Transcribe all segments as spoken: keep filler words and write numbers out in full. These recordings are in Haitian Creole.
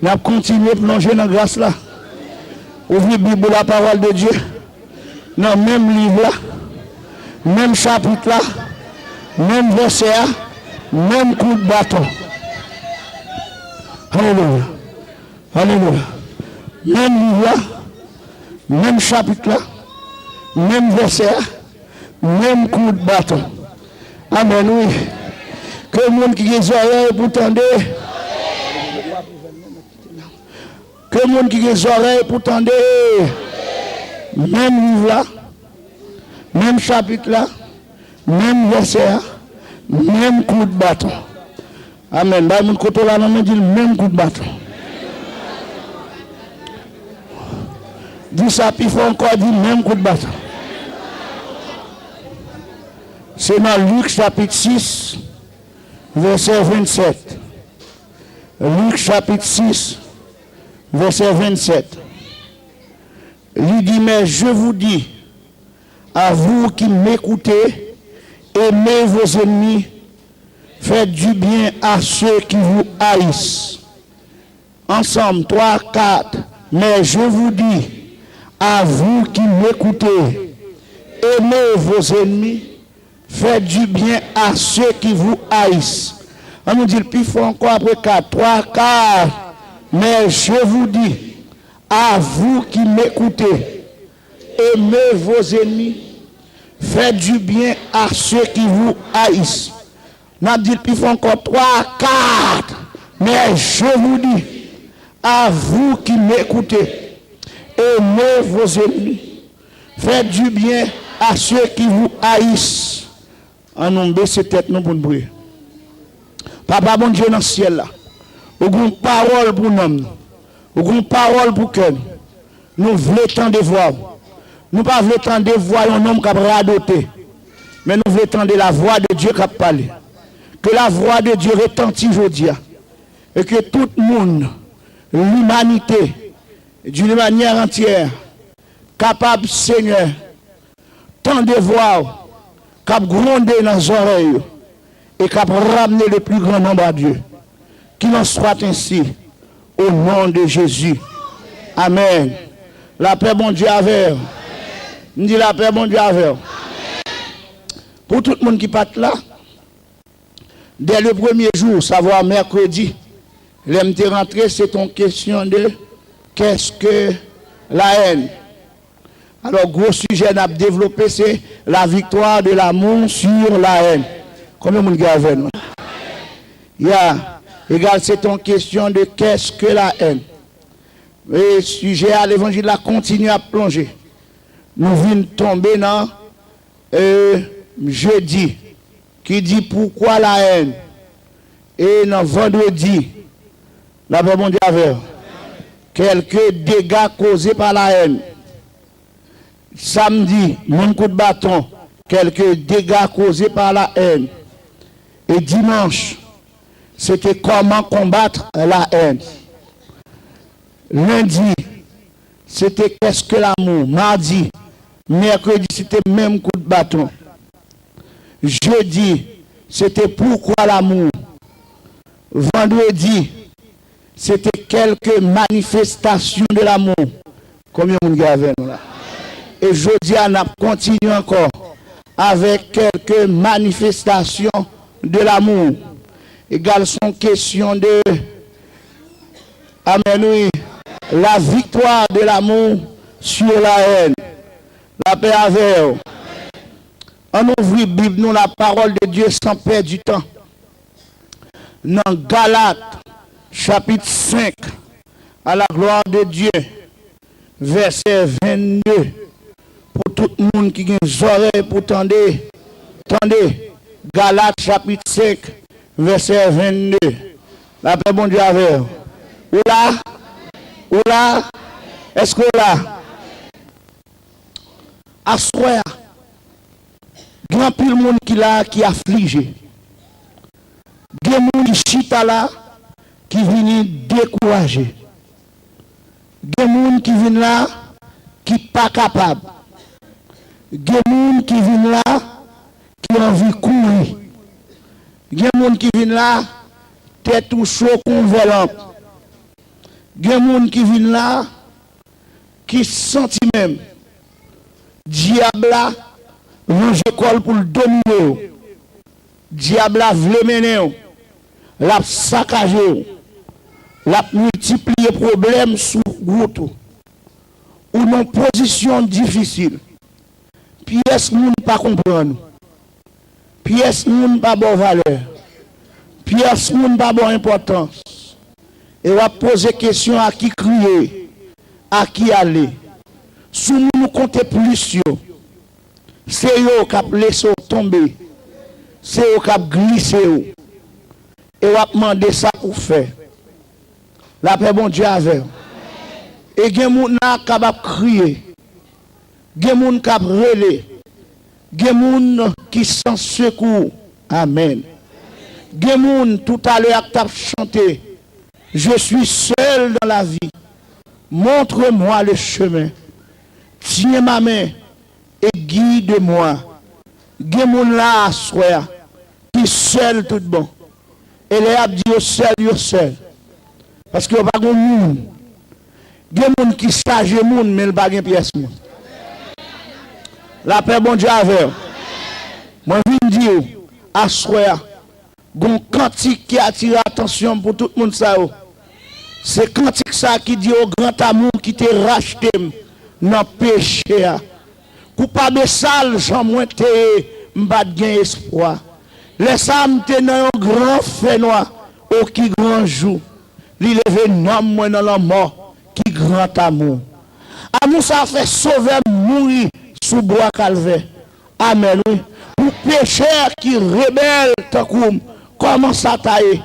N ap kontinye plonje nan gras la. Ouvri Bib ou, la parole de Dieu. Nan menm liv la, menm chapit la, menm vèsè a, menm kout baton. Alelouya. Alelouya. Menm liv la, menm chapit la, menm vèsè a, menm kout baton. Amèn, wi. Ke moun ki gen zòrèy pou tande. Ke moun ki gen zòrèy pou tande. Menm liv la, menm chapit la, menm vèsè a, menm kout baton. Amèn. Bay moun kote w la nan men, di l menm kout baton. Di sa pi fò ankò, di menm kout baton. Se nan Lik chapit sis, vèsè vennsèt. Lik chapit sis, vèsè vennsèt. Li di, mais je vous dis, à vous qui m'écoutez, aimez vos ennemis, faites du bien à ceux qui vous haïssent. Ensemble, trois, quatre. Mais je vous dis, à vous qui m'écoutez, aimez vos ennemis, faites du bien à ceux qui vous haïssent. An nou di l pi fò ankò apre kat. Twa, kat. Mais je vous dis, à vous qui m'écoutez, aimez vos ennemis, faites du bien à ceux qui vous haïssent. N ap di l pi fò ankò, twa, kat. Mais je vous dis, à vous qui m'écoutez, aimez vos ennemis, faites du bien à ceux qui vous haïssent. An nou bese tèt nou pou n priye. Papa Bondye nan syèl la, ou gen yon pawòl pou nanm nou, ou gen yon pawòl pou kè nou. Nou vle tande vwa w. Nou pa vle tande vwa yon nonm k ap radote, men nou vle tande la voix de Dieu k ap pale. Ke la voix de Dieu retanti jodi a, e ke tout moun, limanite, d'une manière entière, kapab, Senyè, tande vwa w k ap gwonde nan zòrèy yo e k ap ramne le plus grand nombre à Dieu. Qu'il en soit ainsi, au nom de Jésus. Amèn. Lapè Bondye avè w. M di lapè Bondye avè w. Pou tout moun ki pa t la, dès le premier jour, savoir mercredi, lè m te rantre, se t on kesyon de qu'est-ce que la haine. Alò, gwo sijè n ap devlope, se la victoire de l'amour sur la haine. Konbyen moun ki avè nou? Ya, egal, se t on kesyon de qu'est-ce que la haine. E sijè a, levanjil la kontinye ap plonje. Nou vin tonbe nan, e, jedi, ki di pourquoi la haine. E nan vandredi, lapè Bondye avè w. Quelques dégâts causés par la haine. Samdi, menm kout baton, quelques dégâts causés par la haine. E dimanch, se te comment combattre la haine. Lendi, se te qu'est-ce que l'amour. Madi, mèkredi, se te menm kout baton. Jedi, se te pourquoi l'amour. Vandredi, se te quelques manifestations de l'amour. Konbyen moun ki avè nou la? E jodi a, n ap kontinye ankò avèk quelques manifestations de l'amour. Egal, se yon kesyon de, amèn, wi, la victoire de l'amour sur la haine. Lapè avè w. Ann ouvri Bib nou, la parole de Dieu, sans perdre du temps. Nan Galat, chapit senk, à la gloire de Dieu, vèsè vennde. Pou tout moun ki gen zòrèy pou tande, tande. Galat, chapit senk, vèsè vennde. Lapè Bondye avè w. Ou la? Ou la? Èske w la? Aswè a, gen anpil moun ki la a ki aflije. Gen moun ki chita la ki vini dekouraje. Gen moun ki vin la ki pa kapab. Gen moun ki vin la ki anvi kouri. Gen moun ki vin la, tèt ou cho kon vè lanp. Gen moun ki vin la, ki santi menm dyab la lonje kò l pou l domine yo. Dyab la vle mennen w. L ap sakaje w. L ap miltipliye pwoblèm sou wout ou. Ou nan pozisyon difisil. Pyès moun pa konprann ou. Pyès moun pa ba w valè. Pyès moun pa ba w enpòtans. E w ap poze kesyon a ki kriye, a ki ale. Sou moun ou konte plis yo, se yo k ap lese w tonbe. Se yo k ap glise w. E w ap mande sa pou w fè. Lapè Bondye avè w. E gen moun la k ap ap kriye. Gen moun k ap rele. Gen moun ki san sekou. Amèn. Gen moun toutalè a k t ap chante, Je suis seul dans la vie. Montre-moi le chemin. Tiens ma main et guide-moi. Gen moun la aswè a ki sèl tout bon. E lè y ap di yo sèl, yo sèl. Paske yo pa gen moun. Gen moun ki chaje moun, men l pa gen pyès moun. Lapè Bondye avè w. Mwen vin di w, aswè a, gon kantik ki atire atansyon m pou tout moun sa yo. Se kantik sa ki di, O grand amour ki te rachte m nan peche a. Koupab e sal jan mwen te ye, m pa t gen espwa. Lè sa a, m te nan yon gran fènwa, o ki gran jou. Li leve nanm mwen nan lanmò, ki gran amou. Amou sa a fè Sovè m mouri sou bwa Kalvè. Amèn, wi. Pou pechè ki rebèl tankou m, kòman sa ta ye?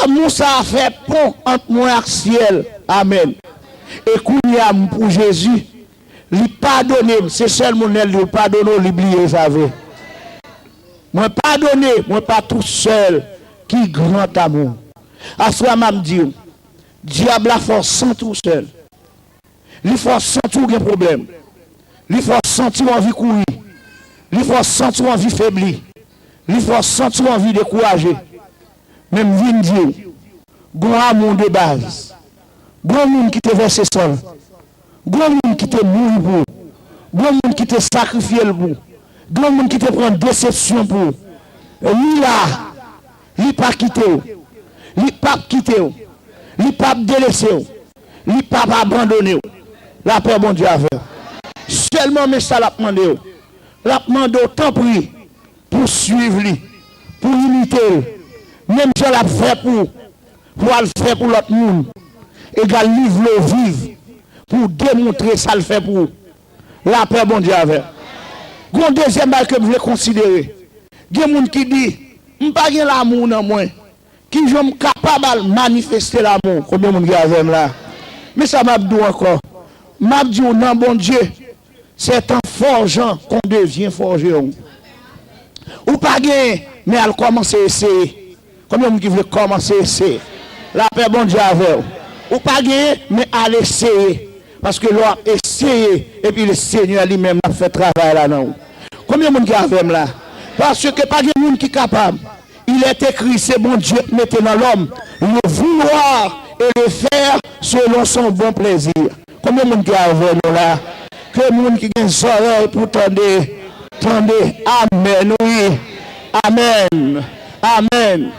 Amou sa a fè pon ant mwen ak syèl. Amèn. E kounye a, m pou Jezi, li padone m. Se sèl moun lè l di w padone w, li bliye sa vre. Mwen padone, mwen pa tousèl, ki gran amou. Aswè a m ap di w, dyab la fè w santi w sèl. Li fè w santi w gen pwoblèm. Li fè w santi w anvi kouri. Li fè w santi w anvi febli. Li fè w santi w anvi dekouraje. Men m vin di w, gon amou de baz. Gon moun ki te vèse san l. Gon moun ki te mouri pou ou. Gon moun ki te sakrifye l pou ou. Gon moun ki te pran desepsyon pou ou. Li la, li pa kite w. Li p ap kite w. Li p ap delese w. Li p ap abandone w. Lapè Bondye avè w. Sèlman men sa l ap mande w. L ap mande w, tanpri, pou w swiv li, pou w imite l, menm jan l ap fè pou ou, pou w al fè pou lòt moun, egal li vle w viv, pou w demontre sa l fè pou ou. Lapè Bondye avè w. Gon dezyèm bagay ke m vle konsidere. Gen moun ki di, m pa gen lamou nan mwen. Kijan m kapab al manifeste lamou? Konbyen moun ki avè m la? Men sa m ap di w ankò. M ap di w nan Bondye, c'est en forgeant qu'on devient forgeron. Ou pa genyen, men al kòmanse eseye. Konbyen moun ki vle kòmanse eseye? Lapè Bondye avè w. Ou pa genyen, men al eseye. Paske lè w ap eseye, epi le Senyè li menm l ap fè travay la nan ou. Konbyen moun ki avè m la? Paske pa gen moun ki kapab. Il est écrit, se Bondye k mete nan lòm le vouloir et le faire selon son bon plaisir. Konbyen moun ki avè nou la? Ke moun ki gen zòrèy pou tande, tande. Amèn, wi. Amèn. Amèn.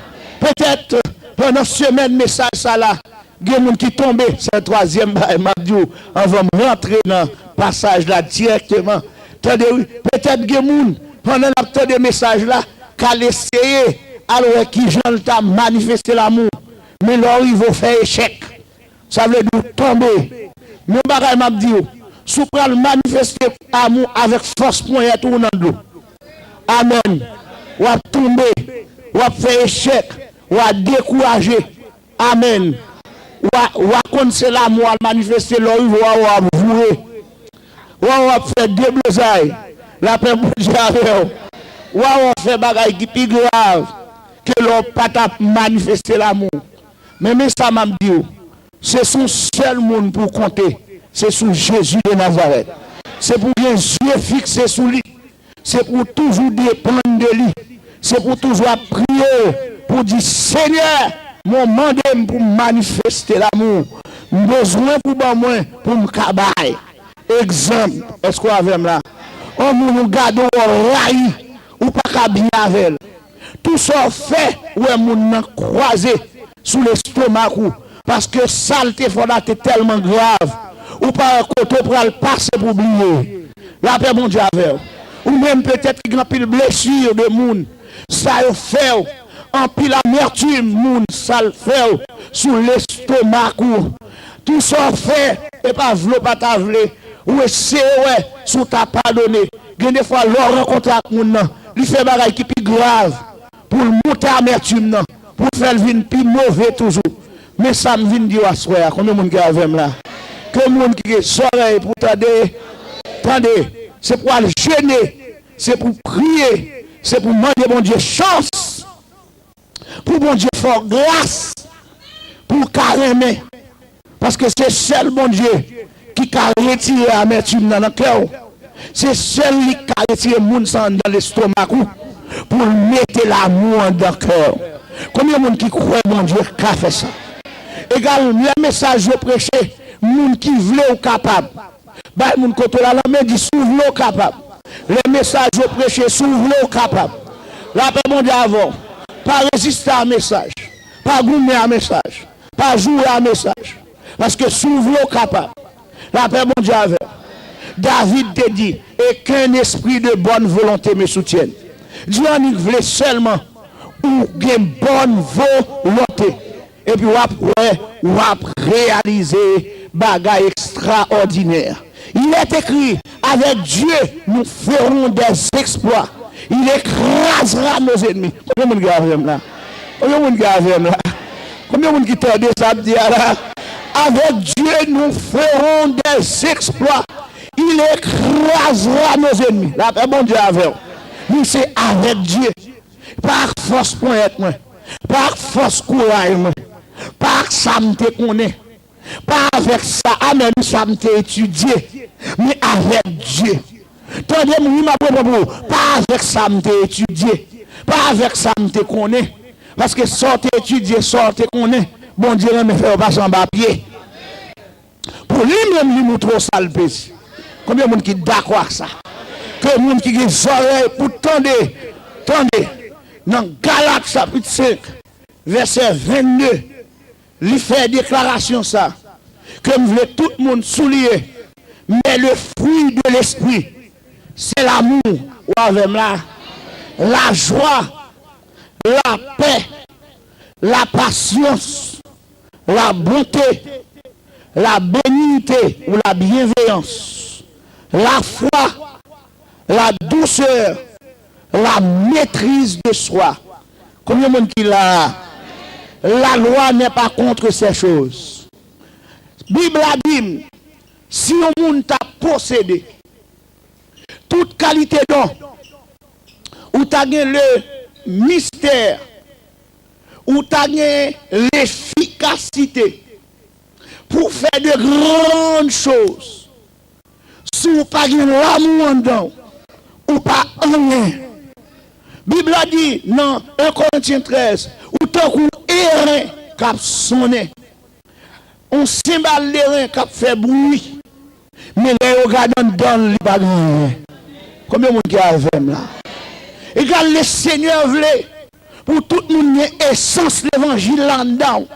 Petèt, pandan semèn mesaj sa la, gen moun ki tonbe. Se twazyèm bagay m ap di w anvan m rantre nan pasaj la dirèkteman. Tande, wi. Petèt gen moun, pandan l ap tande mesaj la, k al eseye, al wè kijan l ta manifeste lamou. Men lè w rive, w fè echèk. Sa vle di w tonbe. Men yon bagay m ap di w, si w pral manifeste amou avèk fòs ponyèt ou nan dlo. Amèn. W ap tonbe, w ap fè echèk, w a dekouraje. Amèn. W a, w a konn se lamou w al manifeste, lè w rive, w a, w ap voure. W a, w ap fè deblozay. Lapè Bondye avè w. W a, w ap fè bagay ki pi grav ke lè w pa t ap manifeste lamou. Men, men sa m ap di w, se sou sèl moun pou w konte, se sou Jezi de Nazarèt. Se pou w gen zye fikse sou li. Se pou w toujou depann de li. Se pou w toujou ap priye, pou w di, Senyè, men w mande m pou m manifeste lamou. M bezwen pou ban mwen pou m ka bay. Egzanp, èske w avè m la? On moun ou gade w rayi, ou pa ka byen avè l. Tou sa w fè, ou wè moun nan kwaze sou lestomak ou, paske sa l te fè w la te tèlman grav, ou pa wè kote w pral pase pou bliye. Lapè Bondye avè w. Ou menm petèt ki gen anpil blesi de moun, sa yo fè w, anpil amètim moun sa l fè w sou lestomak ou. Tou sa w fè, e pa vle w pa ta vle, ou eseye wè si w ta padone. Gen de fwa lè w rankontre ak moun nan, li fè bagay ki pi grav pou l monte amètim nan, pou l fè l vin pi move toujou. Men sa m vin di w aswè a, konbyen moun ki avè m la? Ke moun ki gen zòrèy pou tande, tande. Se pou al jene, se pou priye, se pou mande Bondye chans, pou Bondye fè w gras, pou w ka renmen. Paske se sèl Bondye ki ka retire amètim nan nan kè w. Se sèl li k ka retire moun sa anndan lestomak ou, pou l mete lamou anndan kè w. Konbyen moun ki kwè Bondye ka fè sa? Egal, lè mesaj yo preche, moun ki vle ou kapab. Bay moun kote w la lanmen, di si w vle w kapab. Lè mesaj yo preche, si w vle w kapab. Lapè Bondye avè w. Pa reziste a mesaj. Pa goumen a mesaj. Pa joure a mesaj. Paske si w vle w kapab. Lapè Bondye avè w. David te di, et qu'un esprit de bonne volonté me soutienne. Di annik vle sèlman ou gen bòn volonte. Epi w ap wè, w ap reyalize bagay ekstraòdinè. Il est écrit, avec Dieu, nous ferons des exploits. Il écrasera nos ennemis. Konbyen moun ki avè m la? Konbyen moun ki avè m la? Konbyen moun ki tande sa m di a la? Avec Dieu, nous ferons des exploits. Il écrasera nos ennemis. Lapè Bondye avè w. Nou se avèk Dye. Pa ak fòs ponyèt mwen. Pa ak fòs kouray mwen. Pa ak sa m te konnen. Pa avèk sa, amèn, sa m te etidye. Men avèk Dye. Tande m, wi, m ap reponn pou ou. Pa avèk sa m te etidye. Pa avèk sa m te konnen. Paske sa w te etidye, sa w te konnen, Bondye renmen fè yo pase anba pye. Pou li menm, li moutre w sa l peze. Konbyen moun ki dakò ak sa? Ke moun ki gen zòrèy pou tande, tande. Nan Galat chapit senk, vèsè vennde, li fè deklarasyon sa, ke m vle tout moun souliye. Mais le fruit de l'esprit, c'est l'amour, ou avè m la, la joie, la paix, la patience, la bonté, la bénignité ou la bienveillance, la foi, la douceur, la maîtrise de soi. Konbyen moun ki la? La loi n'est pas contre ces choses. Bib la di m, si yon moun ta posede tout kalite don, ou ta gen le mystère, ou ta gen lefikasite pou fè de grann choz. Si w pa gen lanmou anndan w, ou pa anyen. Bib la di nan en Korentyen trèz, ou tankou eren k ap sonnen. On senbal de ren k ap fè bri. Men lè yo gade anndan l, li pa gen anyen. Konbyen moun ki avè m la? Egal, le Senyè vle pou tout moun gen esans levanjil la anndan w.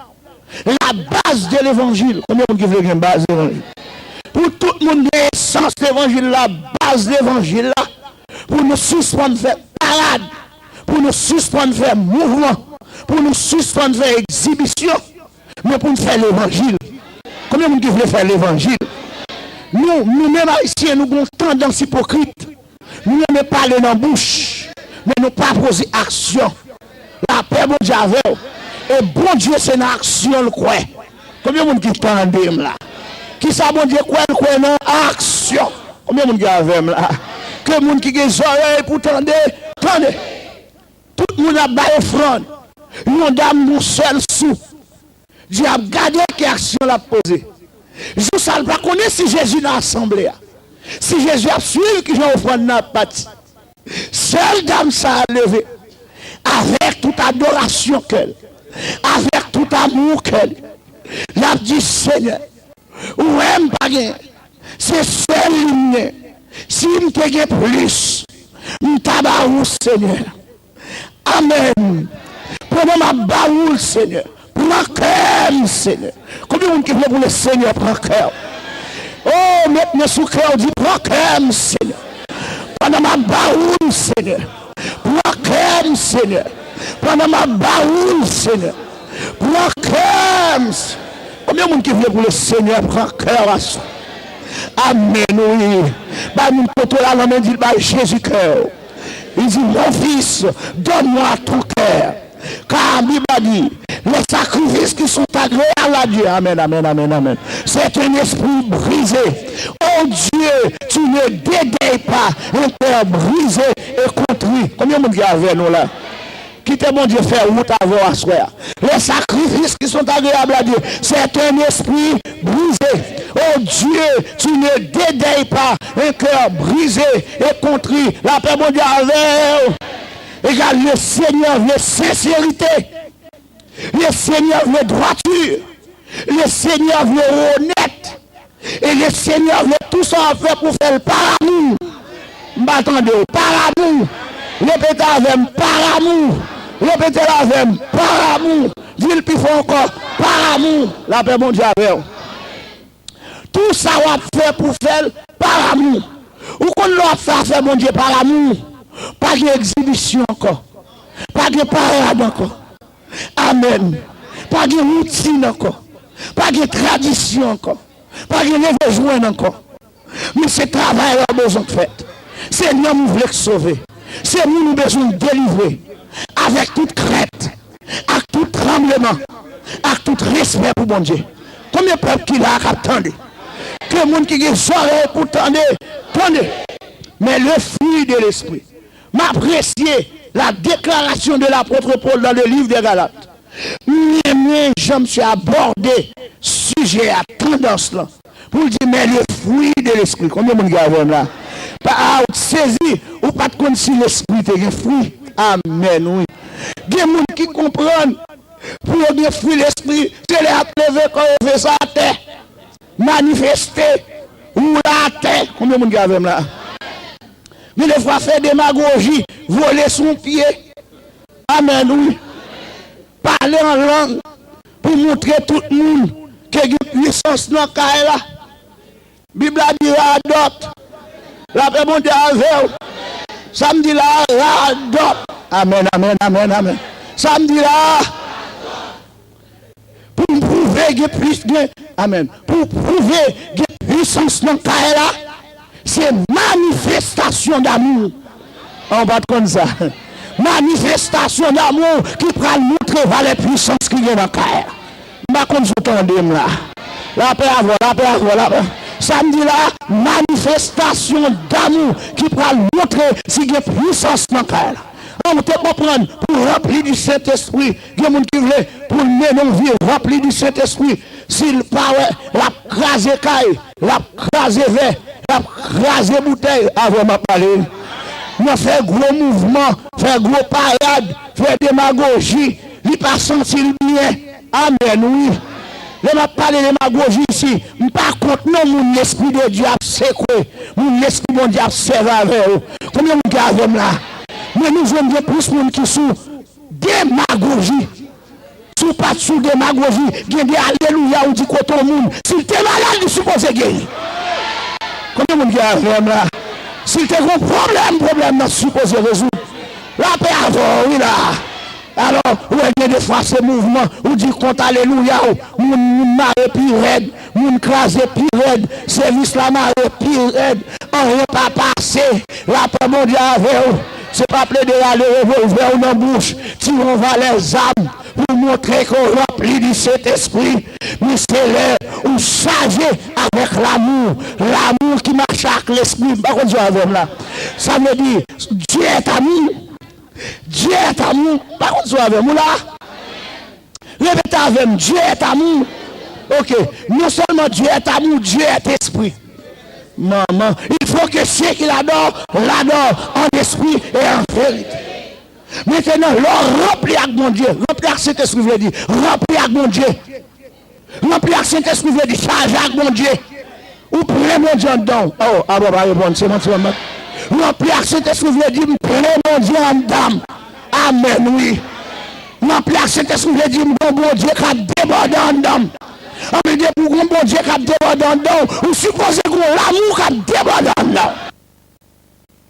La base de levanjil. Konbyen moun ki vle gen baz levanjil? Pou tout moun gen esans levanjil la, baz levanjil la. Pou nou sispann fè parad. Pou nou sispann fè mouvman. Pou nou sispann fè egzibisyon. Men pou n fè levanjil. Konbyen moun ki vle fè levanjil? Nou, nou menm Ayisyen, nou gen yon tandans ipokrit. Nou renmen pale nan bouch, men nou pa poze aksyon. Lapè Bondye avè w. E Bondye se nan aksyon l kwè. Konbyen moun ki tande m la? Kisa Bondye kwè? L kwè nan aksyon. Konbyen moun ki avè m la? Ke moun ki gen zòrèy pou tande, tande. Tout moun ap bay ofrann. Yon dam, yon sèl sou. Dye ap gade ki aksyon l ap poze. Jou sa, l pa konnen si Jezi nan asanble a. Si Jezi ap swiv kijan ofrann nan ap pati. Sèl dam sa a leve avèk tout adorasyon kè l, avèk tout amou kè l, L ap di, Senyè, ou wè m pa gen, se sèl li m gen. Si m te gen plis, m ta ba ou, Senyè. Amèn. Pandan m ap ba ou l, Senyè, pran kè m, Senyè. Konbyen moun ki vle pou le Senyè pran kè w? O, met men sou kè w, di, pran kè m, Senyè. Pandan m ap ba ou l, Senyè, pran kè m, Senyè. Pandan m ap ba ou l, Senyè, pran kè m. Konbyen moun ki vle pou le Senyè pran kè w aswè? Amèn, wi. Bay moun kote w la, lanmen, di l, bay Jezi kè w. Li di, mon fils, donne-moi ton cœur. Car Bib la di, les sacrifices qui sont agréables à Dieu, amen, amen, amen, amen, c'est un esprit brisé. Oh Dieu, tu ne dédaignes pas un cœur brisé et contrit. Konbyen moun ki avè nou la? Kite Bondye fè wout avè w aswè a. Les sacrifices qui sont agréables à Dieu, c'est un esprit brisé. Oh Dieu, tu ne dédaignes pas un cœur brisé et contrit. Lapè Bondye avè w. Egal, le Senyè vle senserite. Le Senyè vle dwati. Le Senyè vle onèt. E le Senyè vle tou sa w ap fè pou fè l pa amou. M pa tande w. Pa amou. Repete avè m, pa amou. Repete l avè m, pa amou. Di l pi fò ankò, pa amou. Lapè Bondye avè w. Tou sa w ap fè pou fè l pa amou. Ou konn lè w ap fè afè Bondye pa amou, pa gen egzibisyon ankò. Pa gen parad ankò. Amèn. Pa gen woutin ankò. Pa gen tradisyon ankò. Pa gen leve jwenn ankò. Men se travay la w bezwen k fèt. Se nanm ou vle k sove. Se moun ou bezwen k delivre. Avèk tout krent, ak tout tranbleman, ak tout respè pou Bondye. Konbyen pèp ki la a k ap tande? Ke moun ki gen zòrèy pou tande, tande. Mais le fruit de l'esprit. M apresye la déclaration de l'apôtre Paul dans le livre des Galates. M renmen jan misye abòde sijè a, tandans lan, pou l di, mais le fruit de l'esprit. Konbyen moun ki avè m la? Pa, a, ou t sezi, ou pa t konn si lespri te gen fwi. Amèn, wi. Gen moun ki konprann, pou yo gen fwi lespri, se lè y ap leve kò yo, fè sa atè, manifeste, woule atè. Konbyen moun ki avè m la? Gen defwa fè demagoji, vole sou yon pye. Amèn, wi. Pale an lang pou montre tout moun ke gen pwisans nan kay la. Bib la di radòt. Lapè Bondye avè w. Sa m di la a, radòt. Amèn, amèn, amèn, amèn. Sa m di la a, pou m pwouve gen plis, gen, amèn. Pou pwouve gen pwisans nan kay la, se manifestasyon damou. An, w pa t konn sa. Manifestasyon damou ki pral montre valè pwisans ki gen nan kay la. M pa konn si w tande m la. Lapè avè w, lapè avè w, lapè. Sa m di la, manifestasyon damou ki pral montre si gen pwisans nan kay la. An, ou te konprann, pou ranpli di Sentespri, gen moun ki vle pou l mennen yon vi ranpli di Sentespri. Si l pa wè, l ap kraze kay, l ap kraze vè, l ap kraze boutèy. Avè m ap pale. Nan fè gwo mouvman, fè gwo parad, fè demagoji, li pa santi l byen. Amèn, wi. Lè m ap pale demagoji isi, m pa kont non moun Lespri de Dye ap sekwe, moun Lespri Bondye ap sèvi avè yo. Konbyen moun ki avè m la? Men nou jwenn gen plis moun ki sou demagoji. Si w pa t sou demagoji, gen de alelouya ou di kote yon moun, si l te malad, li sipoze geri. Konbyen moun ki avè m la? Si l te gen yon pwoblèm, pwoblèm nan sipoze rezoud. Lapè avè w, wi la. Alò, ou wè gen defwa se mouvman, ou di kont alelouya w, moun, moun mare pi rèd, moun kraze pi rèd, sèvis la mare pi rèd, anyen pa pase, lapè Bondye avè w. Se pa plede rale revòlvè w nan bouch, tire yon valè zam pou montre ke w ranpli di Sentespri. Men se lè ou chaje avèk lamou, lamou ki mache ak Lespri. M pa konn si w avè m la. Sa vle di, Dieu est amour. Dieu est amour. M pa konn si w avè m. Ou la? Repete avè m, Dieu est amour. Ok. Non seulement Dieu est amour, Dieu est esprit. Manman, il faut que ceux qui l'adorent, l'adorent en esprit et en vérité. Mentenan, lè w ranpli ak Bondye, ranpli ak Sentespri vle di, ranpli ak Bondye. Ranpli ak Sentespri vle di chaje ak Bondye. Ou plen Bondye anndan w. Oh, Abba pa reponn, se manti m ap bat. Ranpli ak Sentespri vle di m plen Bondye anndan m. Amèn, wi. Ranpli ak Sentespri vle di m gon Bondye k ap debòde anndan m. Anben, depi w gon Bondye k ap debòde anndan w, ou sipoze gon lanmou k ap debòde anndan w.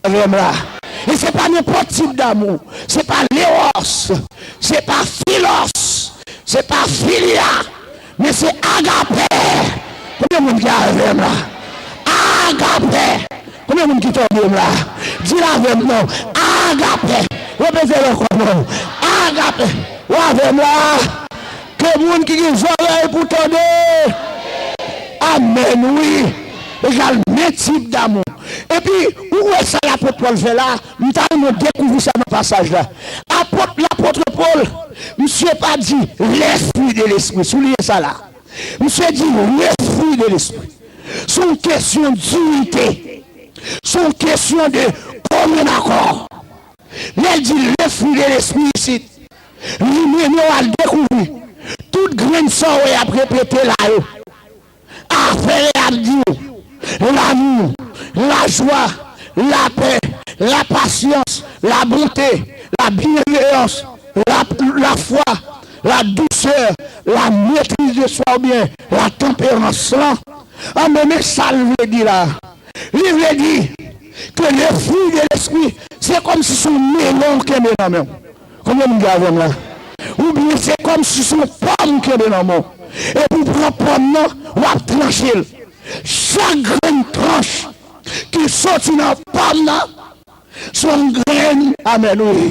Avè m la. E se pa nenpòt tip damou. Se pa lewòs. Se pa filòs. Se pa filia. Men se agapè. Konbyen moun ki avè m la? Agapè. Konbyen moun ki tande m la? Di l avè m non. Agapè. Repete l ankò non. Agapè. Ou avè m la? Ke moun ki gen zòrèy pou tande. Amèn, wi. Egal men tip damou. Epi, ou wè sa lapot Pòl fè la, m ta renmen w dekouvri sa nan pasaj la. Apot, lapot Pòl, misye pa di les fruits de l'esprit, souliye sa la. Misye di le fruit de l'esprit. Se yon kesyon dinite. Se yon kesyon de komin akò. Lè l di le fruit de l'esprit isit, li mennen w al dekouvri tout grenn sa w wè y ap repete la yo. Afè y ap di w, lanmou, lajwa, lapè, lapasyans, labonte, labyenveyans, la, lafwa, ladousè, lamaitrise de swa oubyen latanperans lan. Anben, men sa l vle di la. Li vle di ke le fruit de l'esprit, se kòmsi se yon melon w kenbe nan men w. Konbyen moun ki avè m la? Oubyen se kòmsi se yon pòm w kenbe nan men w. Epi w pran pòm nan, w ap tranche l. Chak grenn tranch ki soti nan pòm nan, se yon grenn, amèn, wi.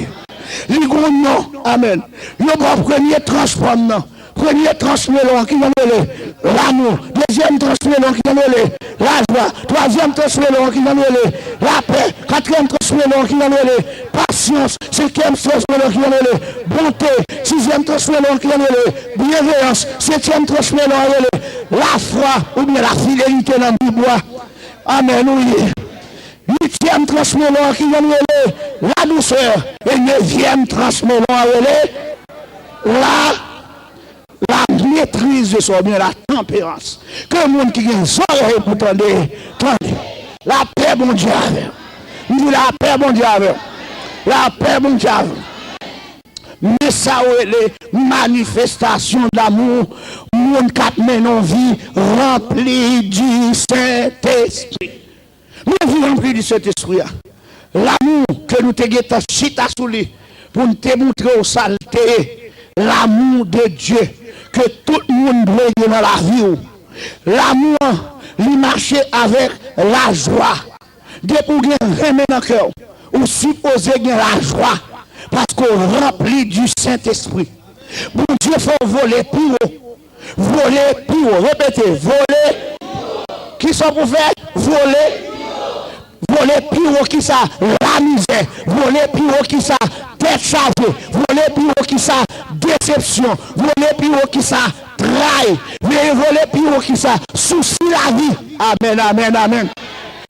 Li gon non, amèn. Yo ba w premye tranch pòm nan. Premye tranch melon an, ki jan l rele? Lanmou. Dezyèm tranch melon an, ki jan l rele? Lajwa. Twazyèm tranch melon an, ki jan l rele? Lapè. Katriyèm tranch melon an, ki jan l rele? Pasyans. Senkyèm tranch melon an, ki jan l rele? Bonte. Sizyèm tranch melon an, ki jan l rele? Byenveyans. Setyèm tranch melon an rele? Lafwa, oubyen lafidelite nan Bib la. Amèn, wi. Uityèm tranch melon an, ki jan l rele? Ladousè. E nevyèm tranch melon an rele? La, la maîtrise de soi, oubyen latanperans. Ke moun ki gen zòrèy pou tande, tande. Lapè Bondye avè w. M di lapè Bondye avè w. Lapè Bondye avè w. Men sa w rele manifestasyon damou moun k ap mennen yon vi ranpli di Sentespri. Men vi ranpli di Sentespri a. Lanmou ke nou te gentan chita sou li pou n te montre w sa l te ye. Lanmou de Dye ke tout moun dwe gen nan lavi w. Lanmou an, li mache avèk lajwa. Depi w gen renmen nan kè w, ou sipoze gen lajwa paske w ranpli di Sentespri. Bondye fè w vole pi wo. Vole pi wo. Repete, vole. Kisa w pou fè? Vole. Vole pi wo ki sa? Lamizè. Vole pi wo ki sa? Tèt chaje. Vole pi wo ki sa? Desepsyon. Vole pi wo ki sa? Tray. Veye vole pi wo ki sa? Sousi lavi. Amèn, amèn, amèn.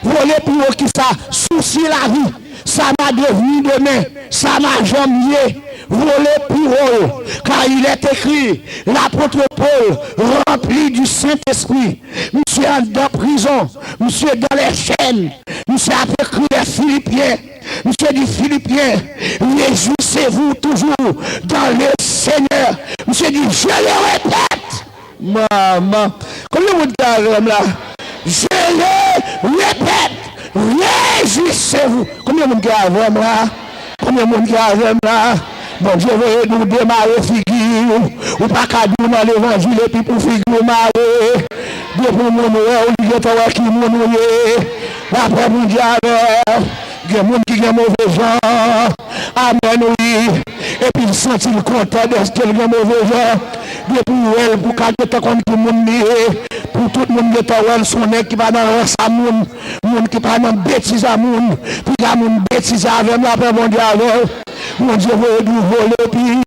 Vole pi wo ki sa? Sousi lavi. Ça m'a devenu demain, ça m'a jamais. Vole pi wo. Car il est écrit, l'apôtre Paul, rempli du Saint-Esprit, misye anndan prizon, misye dans les chaînes, misye ap ekri lè Filipyen, misye di Filipyen, réjouissez-vous toujours dans le Seigneur. Misye di, je le répète, Manman. Konbyen moun ki avè m la? Je le répète, réjouissez-vous. Konbyen moun ki avè m la? Konbyen moun ki avè m la? Bondye voye di w demare figi w. Ou pa ka di w nan levanjil epi pou figi w mare. Depi moun wè w, li gentan wè ki moun ou ye. Lapè Bondye avè w. Gen moun ki gen move jan. Amèn, wi. Epi l santi l kontan dèske l gen move jan. Depi w wè l, pou w ka gentan konn ki moun li ye. Pou tout moun gentan wè l, se yon nèg ki pa nan rans a moun. Moun ki pa nan betiz a moun. Piga moun betize avè m, lapè Bondye avè w. Bondye voye di w vole pi.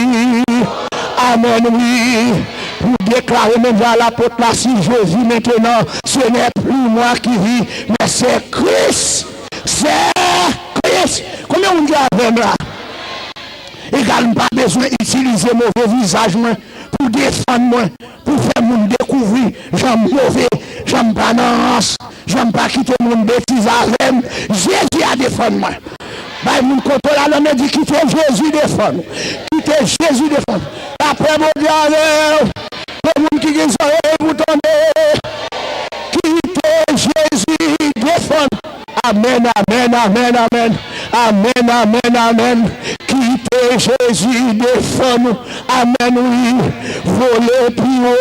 Amèn, wi. Pou deklare menm jan lapot la, si Jezi mentenan, ce n'est plus moi qui vis, mais c'est Christ. Se Kris. Konbyen moun ki avè m la? Egal, m pa bezwen itilize move vizaj mwen pou defann mwen, pou fè moun dekouvri jan m move, jan m pa nan rans, jan m pa kite moun betize avè m. Jezi a defann mwen. Bay moun kontwòl a nan men, di, "Kite Jezi defann ou. Kite Jezi defann ou." Lapè Bondye avè w. Pou moun ki gen zòrèy pou tande, kite Jezi defann. Amèn, amèn, amèn, amèn. Amèn, amèn, amèn. Kite Jezi defann ou. Amèn, wi. Vole pi wo.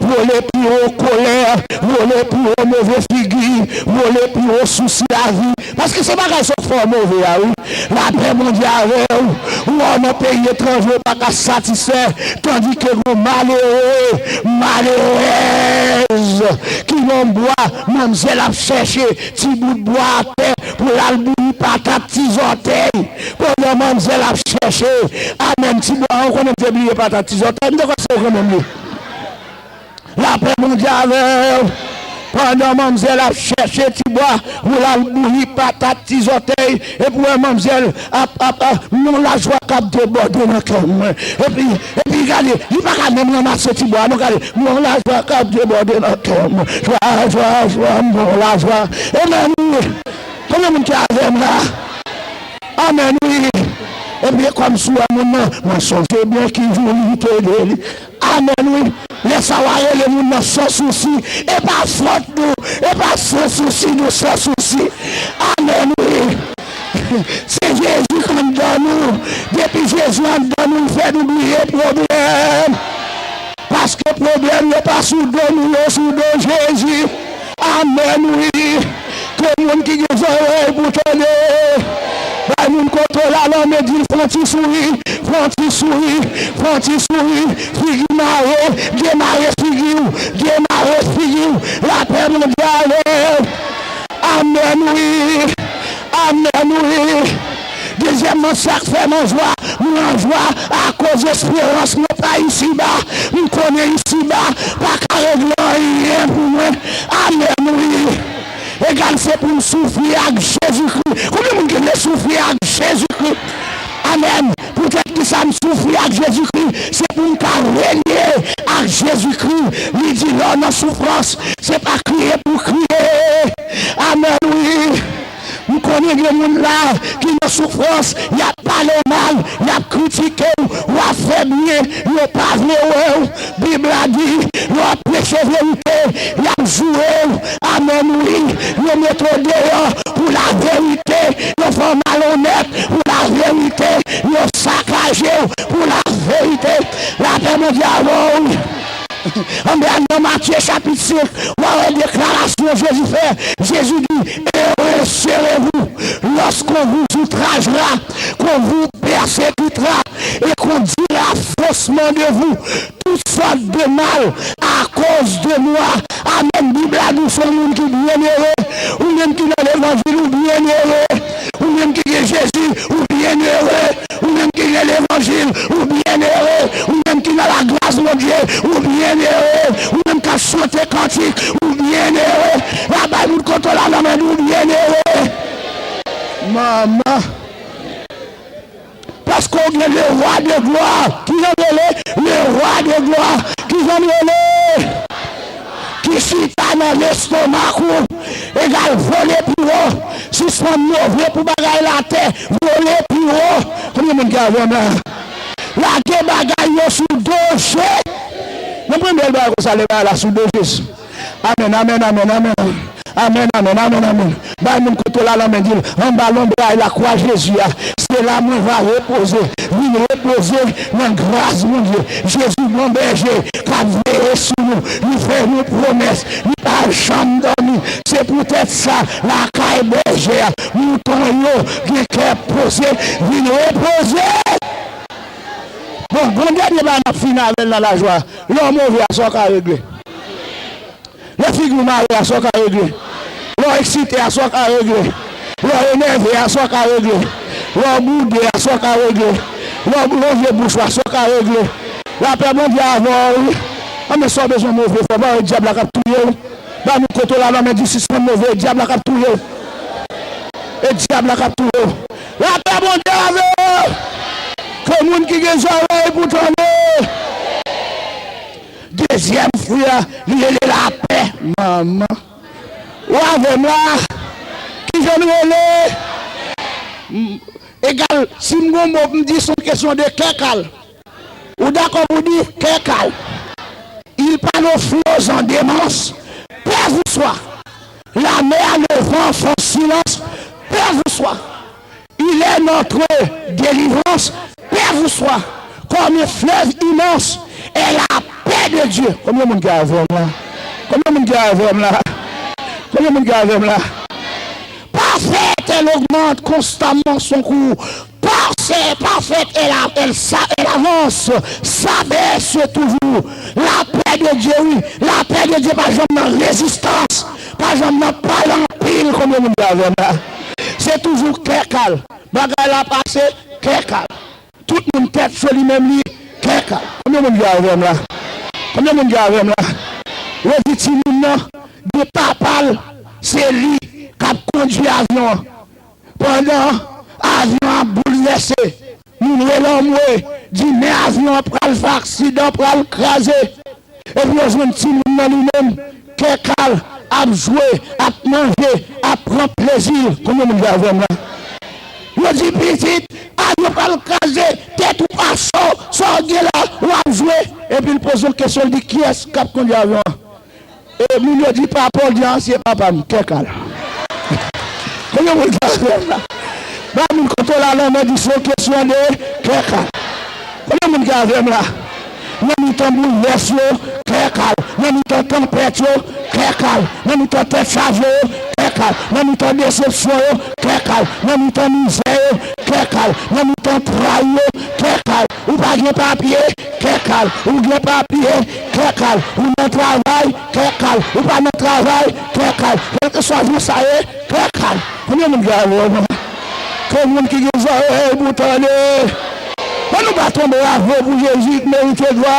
Vole pi wo kolè. Vole pi wo move figi. Vole pi wo sousi lavi. Paske se bagay sa k fè w move a, wi. Lapè Bondye avè w. Ou wè w nan peyi etranje, ou pa ka satisfè. Tandike gon malere, malerèz ki nan bwa, manmzèl ap chèche ti bout bwa atè pou l al bouyi patat ti zòtèy. Pandan manmzèl ap chèche, amèn, ti bwa, ou konnen m te bliye patat ti zòtèy, m te kwè se ou k renmen m li. Lapè Bondye avè w. Pandan manmzèl ap chèche ti bwa pou l al bouyi patat ti zòtèy, epi w wè manmzèl ap, ap, ap, yon lajwa k ap debòde nan kè mwen. Epi, epi gade, li pa ka menm ranmase ti bwa, non, gade, yon lajwa k ap debòde nan kè mwen. Jwa, jwa, jwa, m gon lajwa. Amèn, wi. Konbyen moun ki avè m la? Amèn, wi. Epi, kòm si w wè moun nan, mwen sonje byen ki jou li te deli. Amèn, wi. Lè sa w a rele moun nan san sousi. E pa fòt nou. E pa san sousi nou san sousi. Amèn, wi. Se Jezi k anndan nou. Depi Jezi anndan nou, l fè nou bliye pwoblèm. Paske pwoblèm yo pa sou do nou, yo sou do Jezi. Amèn, wi. Ke moun ki gen zòrèy pou tande, bay moun kote w la lanmen, di l, "Fè yon ti souri, fè yon ti souri, fè yon ti souri. Figi mare, demare figi w, demare figi w. Lapè Bondye avè w." Amèn, wi. Amèn, wi. Dezyèmman, sa k fè m an jwa, m an jwa akoz esperans mwen pa isiba. M konnen isiba pa ka regle anyen pou mwen. Amèn, wi. Egal, se pou m soufri ak Jezikri. Konbyen moun ki vle soufri ak Jezikri? Amèn. Poutèt ki sa m soufri ak Jezikri? Se pou m ka renye ak Jezikri. Li di, lè w nan soufrans, se pa kriye pou w kriye. Amèn, wi. M konnen gen moun la ki nan soufrans, y ap pale w mal, y ap kritike w, w ap fè byen, yo pa vle wè w. Bib la di, lè w ap preche verite, y ap joure w. Amèn, wi. Yo mete w deyò pou laverite, yo fè w malonèt pou laverite, yo sakaje w pou laverite. Lapè Bondye avè w, wi. Anben, al nan Matye chapit senk, w a wè deklarasyon Jezi fè. Jezi di, "Heureux serez-vous lorsqu'on vous outragera, qu'on vous persécutera et qu'on dira faussement de vous toutes sortes de mal à cause de moi." Amèn. Bib la di w se yon moun ki byennere. Ou menm ki nan levanjil, ou byennere. Ou menm ki gen Jezi, ou byennere. Ou menm ki gen levanjil, ou byennere. Ou menm ki nan lagras Bondye, ou byennere. Ou menm k ap chante kantik, ou byennere. L ap bay moun kote w la nan men, ou byennere. Manman. Paske w gen le roi de gloire. Kijan l rele? Le roi de gloire. Kijan l rele? Ki chita nan lestomak ou. Egal, vole pi wo. Sispann move pou bagay latè. Vole pi wo. Konbyen moun ki avè m la? Lage bagay yo sou do Jezi. Nan premye bagay konsa, lè bagay la sou do Jezi. Amèn, amèn, amèn, amèn. Amèn, amèn, amèn, amèn. Bay moun kote w la lanmen, di l, anba lonbray lakwa Jezi a, se la mwen va repoze. Vin repoze nan gras Bondye. Jezi bon bèje k ap veye sou nou. Li fè nou pwomès. Li pa janm dòmi. Se poutèt sa, lakay bèje a, mouton yo gen kè poze. Vin repoze. Bon, gon dènye bagay n ap fini avè l nan lajwa. Lè w move a, sa w ka regle? Lè figi w mare a, sa w ka regle? Lè w eksite a, sa w ka regle? Lè w enève a, sa w ka regle? Lè w boude a, sa w ka regle? Lè w lonje bouch ou a, sa w ka regle? Lapè Bondye avè w, wi. Anben, sa w bezwen move, fò pa wè dyab la k ap touye w. Ba moun kote w la lanmen, di, sispann move, e dyab la k ap touye w. E dyab la k ap touye w. Lapè Bondye avè w. Ke moun ki gen zòrèy pou tande, dezyèm fwi a, li rele lapè. Manman. Ou avè m la? Kijan nou rele? M, egal, si m gon mo pou m di, se yon kesyon de kè kal. Ou dakò pou di kè kal? Il parle aux flots en démence. Paix vous soit. La mer, le vent font silence. Paix vous soit. Il est notre délivrance. Paix vous soit. Comme un fleuve immense est la paix de Dieu. Konbyen moun ki avè m la? Konbyen moun ki avè m la? Konbyen moun ki avè m la? Parfait, elle augmente constamment son cours. Parfait, parfait, elle, a- elle, sa- elle avance, s'abaisse toujours. Lapè de Dye, wi. Lapè de Dye pa janm nan rezistans. Pa janm nan pale anpil. Konbyen moun ki avè m la? Se toujou kè kal. Bagay la pase, kè kal. Tout moun tèt cho li menm li, kè kal. Konbyen moun ki avè m la? Konbyen moun ki avè m la? Yo di timoun nan, gen papa l, se li k ap kondui avyon an. Pandan avyon an ap boulvèse, moun rele anmwe, di men avyon an pral fè aksidan, pral kraze. Epi yo jwenn timoun nan li menm, kè kal, ap jwe, ap manje, ap pran plezi l. Konbyen moun ki avè m la? Yo di pitit, avyon pral kraze, tèt ou pa cho, sa w gen la, w ap jwe. Epi l poze yon kesyon, l di kiyès k ap kondui avyon an? E moun yo di papa w, di ansyen papa m, kè kal. Konbyen moun ki avè m la? Ba moun kote w la lanmè di se yon kesyon de kè kal. Konbyen moun ki avè m la? Nan mitan boulvès yo, kè kal. Nan mitan tanpèt yo, kè kal. Nan mitan tèt chaje yo, kè kal. Nan mitan desepsyon yo, kè kal. Nan mitan mizè yo, kè kal. Nan mitan trayi yo, kè kal. Ou pa gen papye, kè kal. Ou gen papye, kè kal. Ou nan travay, kè kal. Ou pa nan travay, kè kal. Kèlkeswa jan sa ye, kè kal. Konbyen moun ki avè m? Ke moun ki gen zòrèy pou tande. An nou bat yon bravo pou Jezi ki merite glwa,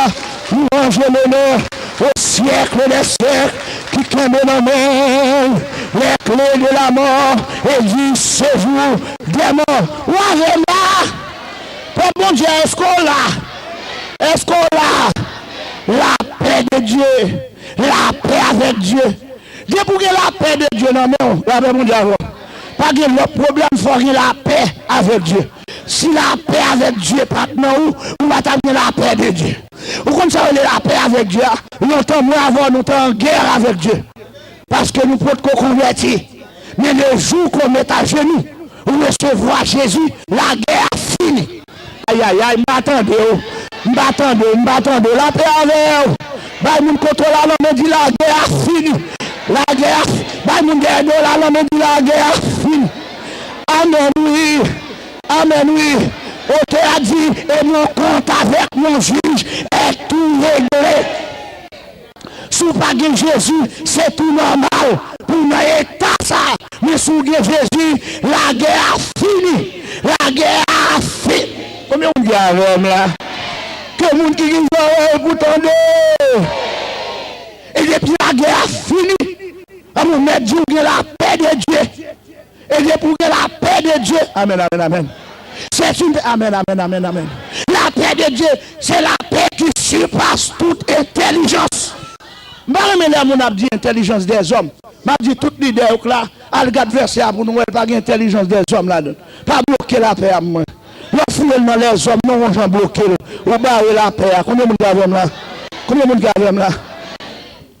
louwanj e lonè, au siècle des siècles, ki kenbe nan men l les clés de la mort et du séjour des morts. Ou avè m la? Pèp Bondye, èske w la? Èske w la? Lapè de Dye. Lapè avèk Dye. Depi w gen lapè de Dye nan men w, lapè Bondye avè w. Pa gen lòt pwoblèm, fò w gen lapè avèk Dye. Si lapè avèk Dye pa t nan ou, ou pa t ap gen lapè de Dye. Ou konn sa yo rele lapè avèk Dye a? Lontan, mwen avè w, nou te an gè avèk Dye. Paske nou potko konvèti. Men le jour qu'on met à genoux, ou resevwa Jezi, lagè a fini. Ayayay, m pa tande w. M pa tande w, m pa tande w. Lapè avè w. Bay moun kote w la lanmen, di lagè a fini. Lagè a, bay moun dèyè do w la lanmen, di lagè a fini. Amèn, wi. Amèn, wi. Otè a di, et mon compte avec mon juge est tout réglé. Si w pa gen Jezi, se tou nòmal pou w nan eta sa a. Men si w gen Jezi, lagè a fini. Lagè a fini. Konbyen moun ki avè m la? Ke moun ki gen zòrèy pou tande. E depi lagè a fini, an nou mèt di w gen lapè de Dye. E depi w gen lapè de Dye, amèn, amèn, amèn. C'est une, amèn, amèn, amèn, amèn. La paix de Dieu, c'est la paix qui surpasse toute intelligence. M pa renmen lè moun ap di entèlijans dèzòm. M ap di tout lidè yo k la, al gad vèsè a pou nou wè l pa gen entèlijans dèzòm ladan l. Pa bloke lapè a pou mwen. Lè w fouye l nan lèzòm, non, yon jan bloke l. Ou bare lapè a. Konbyen moun ki avè m la? Konbyen moun ki avè m la?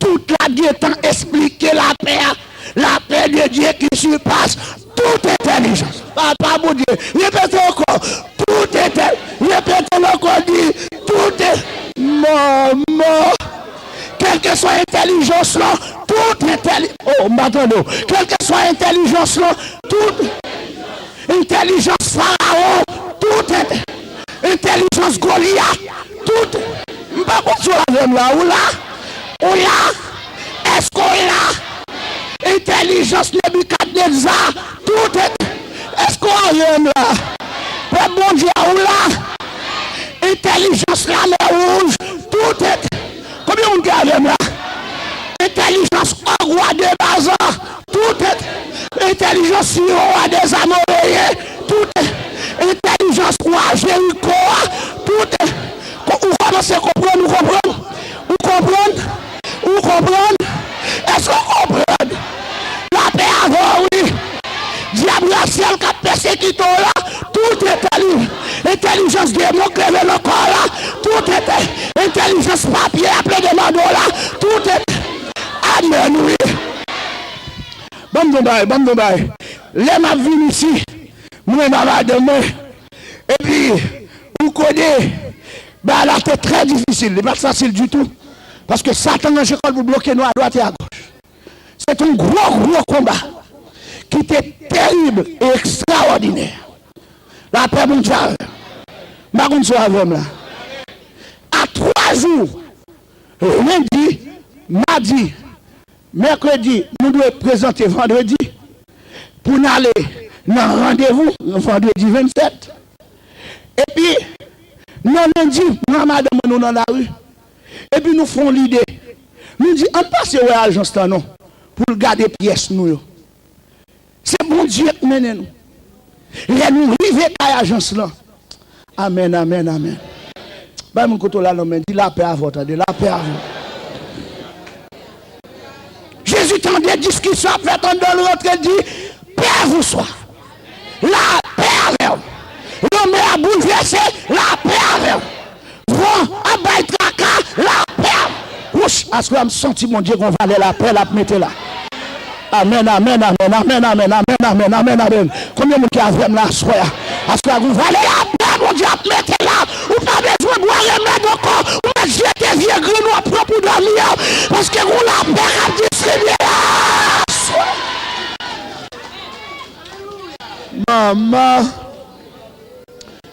Tout la gentan esplike lapè a. La paix de Dieu qui surpasse toute intelligence. Papa Bondye, repete ankò. Tout inte, repete l ankò, di, tout in-, manman. Kèlkeswa entèlijans lan, tout entèli-, oh, m pa tande w. Kèlkeswa entèlijans lan, tout entèlijans Farawon, tout ent-, entèlijans Golyat, tout, m pa konn si w avè m la, ou la? Ou la? Èske w la? Entèlijans Nebikadneza, tout ent-, èske w avè m la? Pèp Bondye a, ou la? Entèlijans Lamè Wouj, tout ent-, konbyen moun ki avè m la? Entèlijans Òg wa de Bazan, tout ent-, entèlijans Siwon wa dèzamoreyen, tout ent-, entèlijans wa Jeriko a, tout ent-, ko-, ou kòmanse konprann, ou konprann? Ou konprann? konprann? Èske w konprann? Lapè avè w, wi. Dyab rasyal k ap pèsekite w la, tout entèli-, entèlijans demon k leve nan kò w la, tout entè-, entèlijans papye ap plede mande w la, tout entè-, amèn, wi. Ban m di w bagay, ban m di w bagay. Lè m ap vin isi, mwen ak madanm mwen, epi ou konnen, bagay la te trè difisil, li pa t fasil ditou, paske Satan ranje kò l pou bloke nou adwat e agòch. Se te yon gwo, gwo konba ki te terib e ekstraòdinè. Lapè Bondye avè m. M pa konn si w avè m la. A twa jou, lendi, madi, mèkredi, nou dwe prezante vandredi pou n ale nan randevou vandredi vennsèt. Epi, nan lendi, mwen ak madanm mwen, nou nan lari. Epi nou fè yon lide. Nou di, ann pase wè ajans lan non, pou l gade pyès nou yo. Se Bondye k mennen nou. Lè nou rive kay ajans lan, amèn, amèn, amèn. Bay moun kote w la nan men, di, lapè avè w, tande, lapè avè w. Jezi tande diskisyon ap fèt anndan l, rantre, di, paix vous soit. Lapè avè w. Lanmè a boulvèse, lapè avè w. Van ap bay traka, lapè avè w. Wouch, aswè a m santi Bondye gon valè lapè l ap mete la. Amèn, amèn, amèn. Konbyen moun ki avè m la aswè a? Aswè a gon valè lapè Bondye ap mete la. Ou pa bezwen bwè remèd ankò. Ou mèt jete vye grenn w ap pran pou dòmi an. Paske gon lapè k ap distribye la aswè. Manman,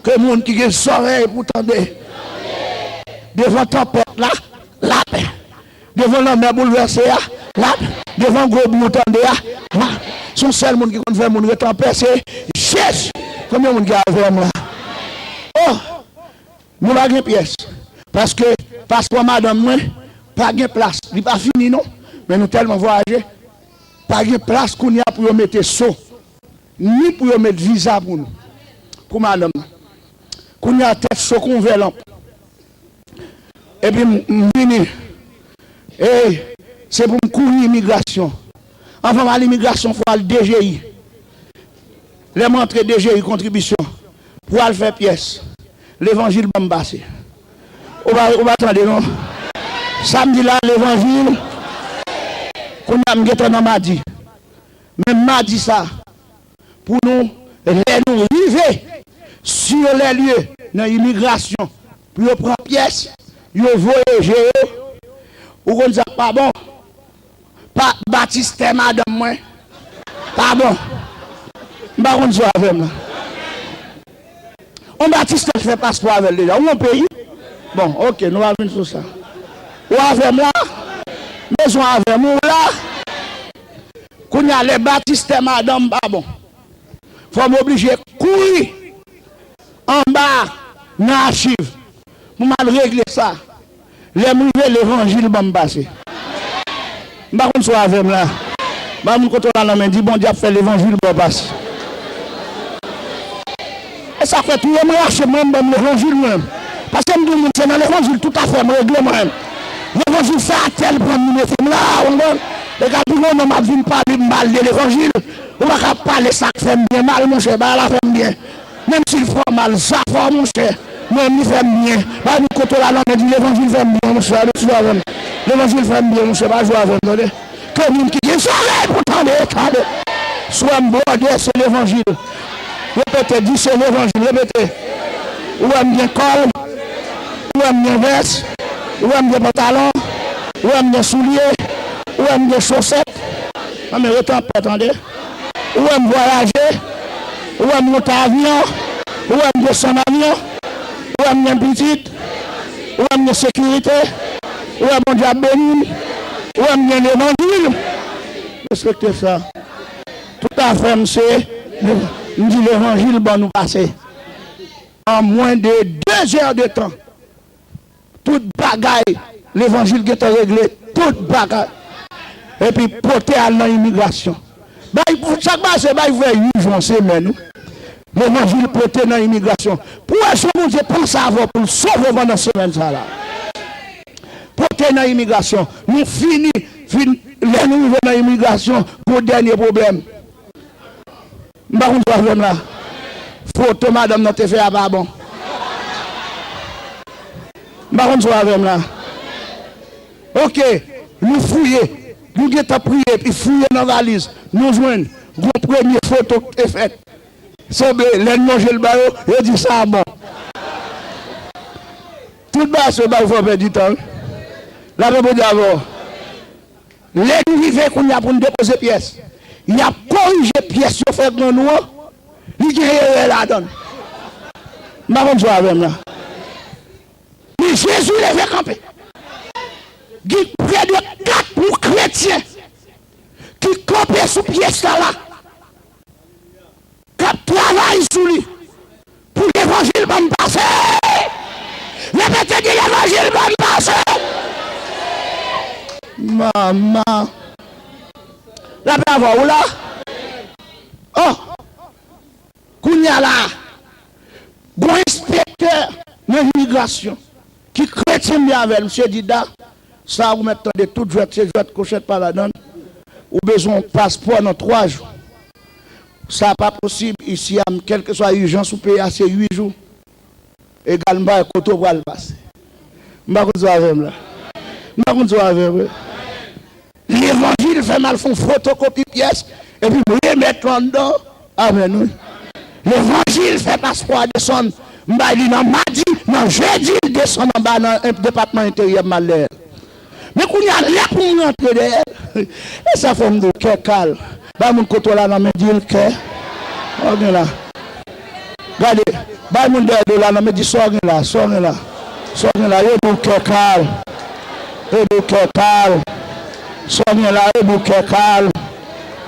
ke moun ki gen zòrèy pou tande. Devan tanpèt la, lapè. Devan lanmè boulvèse a, lapè. Devan gwo bri w tande a, lapè. Se yon sèl moun ki konn fè moun ret anpè, se Jezi. Konbyen moun ki avè m la? Oh! Nou pa gen pyès. Paske paspò madanm mwen pa gen plas. Li pa fini non. Men nou tèlman vwayaje. Pa gen plas kounye a pou yo mete so. Ni pou yo met viza pou nou. Pou madanm nan. Kounye a tèt cho kon vè lanp. Epi m, m vini. E se pou m kouri imigrasyon. Anvan m al imigrasyon, fò al D G I. Lè m antre D G I kontribisyon pou al fè pyès, levanjil ban m pase. Ou pa, ou pa tande non. Sa m di la, levanjil. Kounye a m gentan nan madi. Men madi sa, pou nou, lè nou rive sur les lieux nan imigrasyon, pou yo pran pyès, yo voye je yo. Ou konn sa k pa bon? Pa batistè madanm mwen. Pa bon. M pa konn si w avè m la. On batistè fè paspò avè l deja. Ou yon peyi? Bon, oke, nou pa vin sou sa. Ou avè m la? Bezwen avè m, ou la? Kounye a, lè batistè madanm pa bon, fò m oblije kouri anba nan achiv pou m al regle sa. Lè m rive, levanjil ban m pase. M pa konn si w avè m la. Ba moun kote w la nan men, di, Bondye ap fè levanjil ba w pase. E sa k fè touye m rache, mwen, m ban m levanjil mwen. Paske m di moun, se nan levanjil tout afè m regle mwen. Levanjil se atè l pran m, li mete m la, ou konprann? Egal, pi gon nonm ap vin pale m mal de levanjil. Ou pa ka pale sa k fè m byen mal, monchè, bagay la fè m byen. Menm si l fè w mal, sa fè w, monchè. Mwen menm, li fè m byen. Bay moun kote w la nan men, di, levanjil fè m byen, monchè, ale sou avè m. Levanjil fè m byen, monchè, pa jwe avè m, tande. Ke moun ki gen zòrèy pou tande, tande. Si w wè m bwòdè, se levanjil. Repete, di, se levanjil, repete. Ou wè m gen kòl, ou wè m gen vès, ou wè m gen pantalon, ou wè m gen soulye, ou wè m gen chosèt. Nan men, rete anpè, tande. Ou wè m vwayaje, ou wè m monte avyon, ou wè m desann avyon, ou wè m gen pitit, ou wè m gen sekirite, ou wè Bondye ap beni m, ou wè m gen levanjil. Respekte sa. Tout afè m se, m di levanjil ban nou pase. An mwen de de zè de tan, tout bagay, levanjil gentan regle tout bagay. Epi pote al nan imigrasyon. Bay, sa k pase, bay frè uit jou, yon semèn, wi. Levanjil pote nan imigrasyon. Pou wè jan Bondye panse avè w pou l sove w pandan semèn sa la. Pou te nan imigrasyon. Nou fini, fin, lè nou rive nan imigrasyon, gon dènye pwoblèm. M pa konn si w avè m la. Foto madanm nan te fè a pa bon. M pa konn si w avè m la. Oke, nou fouye. Nou gentan priye, epi fouye nan valiz. Nou jwenn gon premye foto ki te fèt. Sanble, lè n lonje l ba yo, yo di sa bon. Tout bagay se ba yo fè w pèdi tan, wi. Lapè Bondye avè w. Lè nou rive kounye a pou n depoze pyès, y ap korije pyès yo fè grann ou an, li gen erè ladan l. M pa konn si w avè m la. Men Jezi leve kanpe. Gen prè de kat mil kretyen ki kanpe sou pyès la la, k ap travay sou li pou levanjil ban m pase. Repete, di, levanjil ban m pase. Manman. Lapè avè w la. Oh! Kounye a la, gon enspektè nan imigrasyon ki kretyen, m di avè l, Mesye Dida, sa ou mèt tande, tout jwèt se jwèt, kochèt pa ladan l. Ou bezwen yon paspò nan twa jou. Sa pa posib isi a, kèlkeswa ijans ou peye a, se uit jou. Egal, m pa wè kote w pral pase. M pa konn si w avè m la. M pa konn si w avè m, wi. Levanjil fè m al fè yon fotokopi pyès, epi m remèt yo anndan. Amèn, wi. Levanjil fè paspò a desann. M bay li nan madi, nan jedi, l desann anba nan en-, depatman enteryè, m al dèyè l. Men kounye a, lè pou m rantre dèyè l, e sa fè m di w kè kal. Bay moun kote w la nan men, di l kè. Sa w gen la. Gade, bay moun dèyè do w la nan men, di sa w gen la, sa w gen la. Sa w gen la, yo di w kè kal. Yo di w kè kal. Sa w gen la, yo di w kè kal.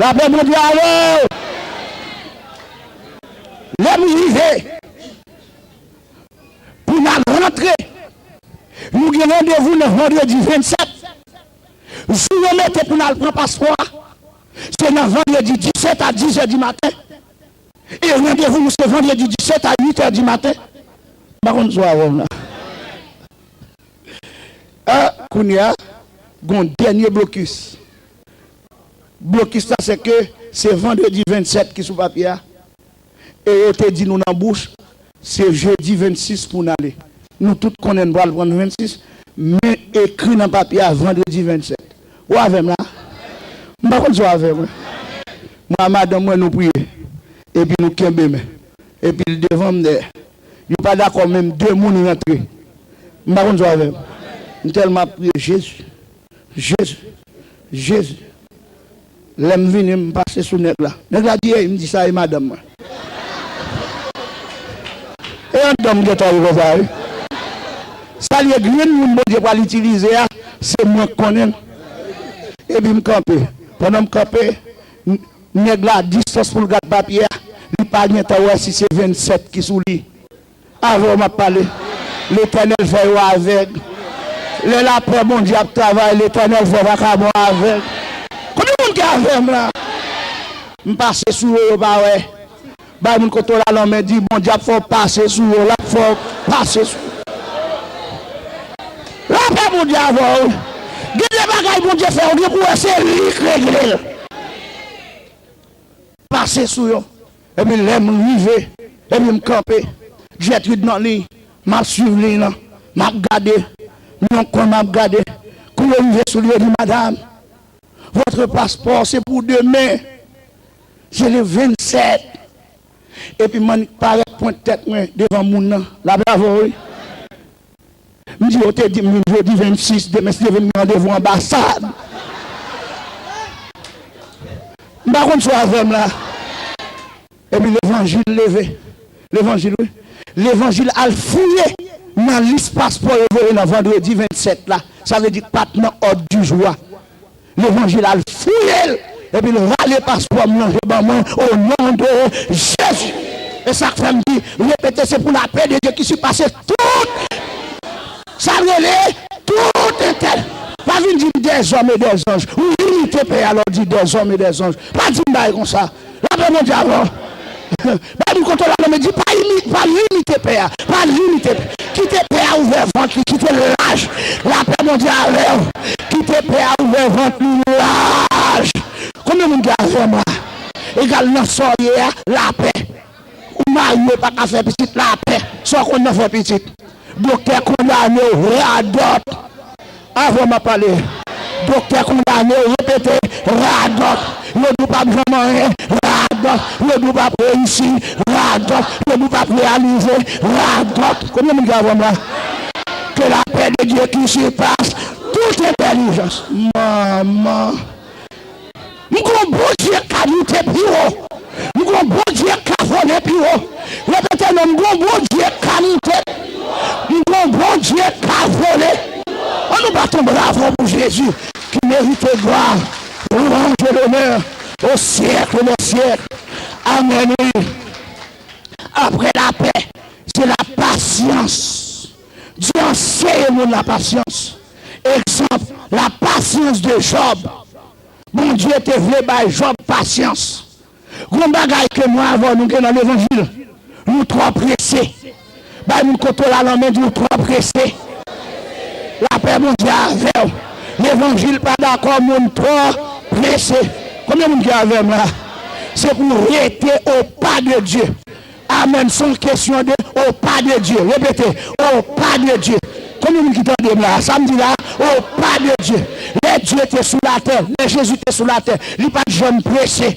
Lapè Bondye avè w. Lè m rive, pou n al rantre, nou gen randevou nan vandredi vennsèt. Jou yo mete pou n al pran paspò a, se nan vandredi disèt a dizè di maten. E randevou nou se vandredi disèt a uitè di maten. M pa konn si w avè m la. Ah, kounye a, gon dènye blokis. Blokis la, se ke se vandredi vennsèt ki sou papye a. E yo te di nou nan bouch, se jedi vennsis pou n ale. Nou tout konnen n pral pran vennsis, men ekri nan papye a vandredi vennsèt. Ou avè m la? M pa konn si w avè mwen. Mwen a madanm mwen, nou priye. Epi nou kenbe men. Epi l devan m dèyè. Yo pa dakò menm de moun rantre. M pa konn si w avè m. M tèlman ap priye, Jezi. Jezi, Jezi. Lè m vini, m pase sou nèg la. Nèg la di, "Ey," m di, "Sa e madanm mwen." E anndan m gentan ye konsa, wi. Sa l ye, grenn moun Bondye pral itilize a, se mwen k konnen l. Epi m kanpe. Pandan m kanpe, n-, nèg la distans pou l gad papye a, li pa gentan wè si se vennsèt ki sou li. Avè w m ap pale. Letènèl fè yo avèg. Lè lapè Bondye ap travay, Letènèl fè vakabon avèg. Konbyen moun ki avè m la? M pase sou yo, yo pa wè. Bay moun kote w la nan men, di, Bondye ap fè w pase sou yo, l ap fè w pase sou yo. Lapè Bondye avè w. Gen de bagay Bondye fè, ou gen pou wè se li k regle l. Pase sou yo. Epi lè m rive, epi m kanpe, Gertrude nan liy, m ap swiv liy lan, m ap gade, m yon kwen m ap gade. Kou yo rive sou li, yo di, "Madame, votre passeport, c'est pour demain. C'est le vingt-sept." Epi m annik parèt pwent tèt mwen devan moun nan. Lapè avè w, wi. M di, "Yo te di m vin jodi vennsis, demen si Dye vle m gen randevou anbasad." M pa konn si w avè m la. Epi levanjil leve. Levanjil, wi. Levanjil al fouye nan lis paspò yo voye nan vandredi vennsèt la. Sa vle di k pa t nan òd di jou a. Levanjil al fouye l, epi l rale paspò m nan je ban mwen, o non de Jezi. E sa k fè m di, repete, se pou lapè de Dye ki sipase tout. Sa l rele, tout entèl. Pa vin di m dèzòm e dèzanj. Ou limite pè a lè w di dèzòm e dèzanj. Pa di m bagay konsa. Lapè Bondye avè w. Bay moun kote w la, non, men di, pa imi-, pa limite pè a. Pa limite. Kite pè a ouvè vant li, kite l laj. Lapè Bondye avè w. Kite pè a ouvè vant li laj. Konbyen moun ki avè m la? Egal nan sa w ye a, lapè. Ou marye, pa ka fè pitit, lapè. Sa w konn nan fè pitit. Doktè kondane w, radòt. Avè m ap pale. Doktè kondane w, repete, radòt. Yo di w p ap janm anyen, radòt. Yo di w p ap reyisi, radòt. Yo di w p ap reyalize, radòt. Konbyen moun ki avè m la? Que la paix de Dieu qui surpasse toute intelligence. Manman. M gon Bondye k ka moute pi wo. M gon Bondye k ka vole pi wo. Repete non, m gon Bondye k ka moute. M gon Bondye k ka vole. Ann nou bat yon bravo pou Jezi ki merite glwa, louanj e lonè au siècle des siècles. Amèn, wi. Apre lapè, se lapasyans. Dye anseye moun lapasyans. Egzanp, lapasyans de Jòb. Bondye te vle bay Jòb pasyans. Gon bagay ke mwen avè w nou gen nan levanjil, nou twò prese. Bay moun kote w la lanmen, di w twò prese. Lapè Bondye avè w. Levanjil pa dakò moun twò prese. Konbyen moun ki avè m la? Se pou w rete au pas de Dieu. Amèn. Se yon kesyon de au pas de Dieu. Repete, au pas de Dieu. Konbyen moun ki tande m la? Sa m di la, au pas de Dieu. Lè Dye te sou latè, lè Jezi te sou latè, li pa t janm prese.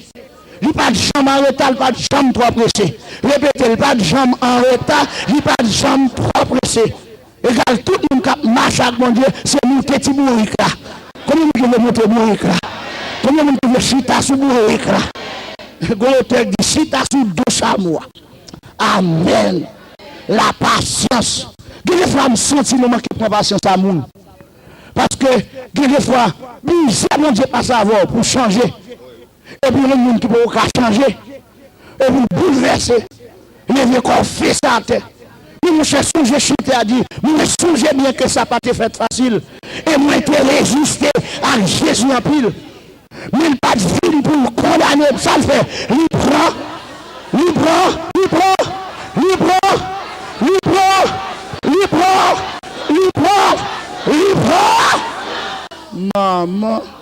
Li pa t janm anreta, li pa t janm twò prese. Repete, li pa t janm anreta, li pa t janm twò prese. Egal, tout moun k ap mache ak Bondye, se moute ti bourik la. Konbyen moun ki vle moute bourik la? Konbyen moun ki vle chita sou bourik la? Gon otè k di, chita sou do chamo a. Amèn. Lapasyans. Gen de fwa m santi nou manke pran pasyans a moun. Paske gen de fwa, mizè Bondye pase avè w pou w chanje. Epi yon moun ki poko ka chanje, epi w boulvèse, leve kò w fese atè. Men monchè, sonje chante a di, mwen sonje byen ke sa pa te fèt fasil, e mwen te reziste ak Jezi anpil. Men l pa t vin pou l kondane m. Sa l fè? Li pran, li pran, li pran, li pran, li pran, li pran, li pran, li pran. Manman.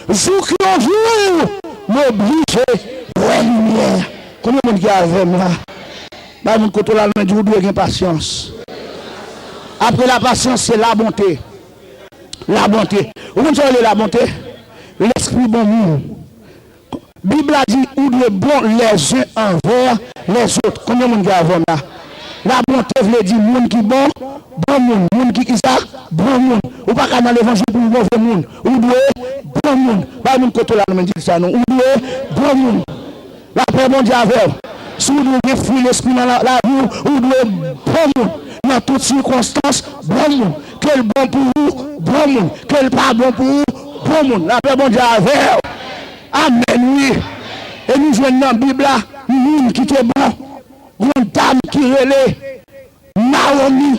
Jouk yon jou, m oblije wè limyè. Konbyen moun ki avè m la? Bay moun kote w la, men di w dwe gen pasyans. Apre lapasyans, se labonte. Labonte. Ou konn sa w rele labonte? Lespri bon moun. Bib la di, ou dwe bon les uns envers les autres. Konbyen moun ki avè m la? Labonte vle di moun ki bon, bon moun. Moun ki kisa? Bon moun. Ou pa ka nan levanjil pou w move moun. Ou dwe bon moun. Bay moun kote w la, non, men di l sa non. Ou dwe bon moun. Lapè Bondye avè w. Si w dwe gen fwi lespri nan la, lavi w, ou dwe bon moun. Nan tout sikonstans, bon moun. Ke l bon pou ou, bon moun. Ke l pa bon pou ou, bon moun. Lapè Bondye avè w. Amèn, wi. E nou jwenn nan Bib la, moun ki te bon, yon dam ki rele Nawomi,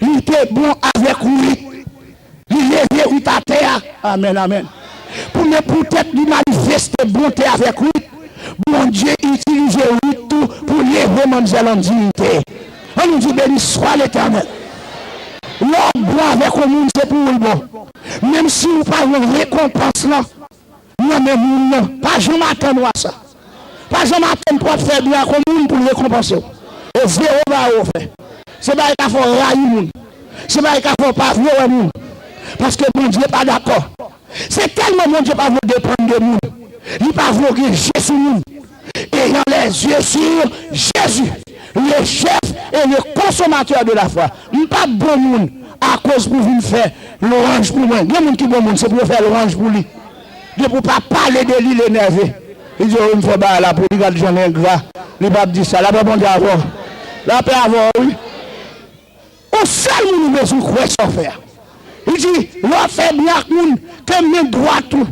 li te bon avèk Rit. Li leve Rit atè a. Amèn, amèn. Pou men poutèt li manifeste bonte avèk Rit, Bondye itilize Rit tou pou leve manmzèl an diyite. Ann nou di, beni swa Letènèl. Lè w bon avèk yon moun, se pou ou l bon. Menm si ou pa jwenn rekonpans lan, nan men moun nan. Pa janm atann w a sa. Pa janm atann pou w ap fè byen ak yon moun pou l rekonpanse w. E zewo ba ou fè. Se bagay ka fè w rayi moun. Se bagay ka fè w pa vle wè moun. Paske Bondye pa dakò. Se tèlman Bondye pa vle w depann de moun. Li pa vle w gen je sou moun. Ayant les yeux sur Jésus, le chef et le consommateur de la foi. M p ap bon moun akoz pou vin fè lwanj pou mwen. Gen moun ki bon moun, se pou yo fè lwanj pou li. Depi w pa pale de li, l enève. Li di, "O, m fè bagay la pou li, gad jan l engra. Li p ap di sa." Lapè Bondye avè w. Lapè avè w, wi. Yon sèl moun ou bezwen kwè sa w fè a. Li di, lè w ap fè byen ak moun, ke men dwat ou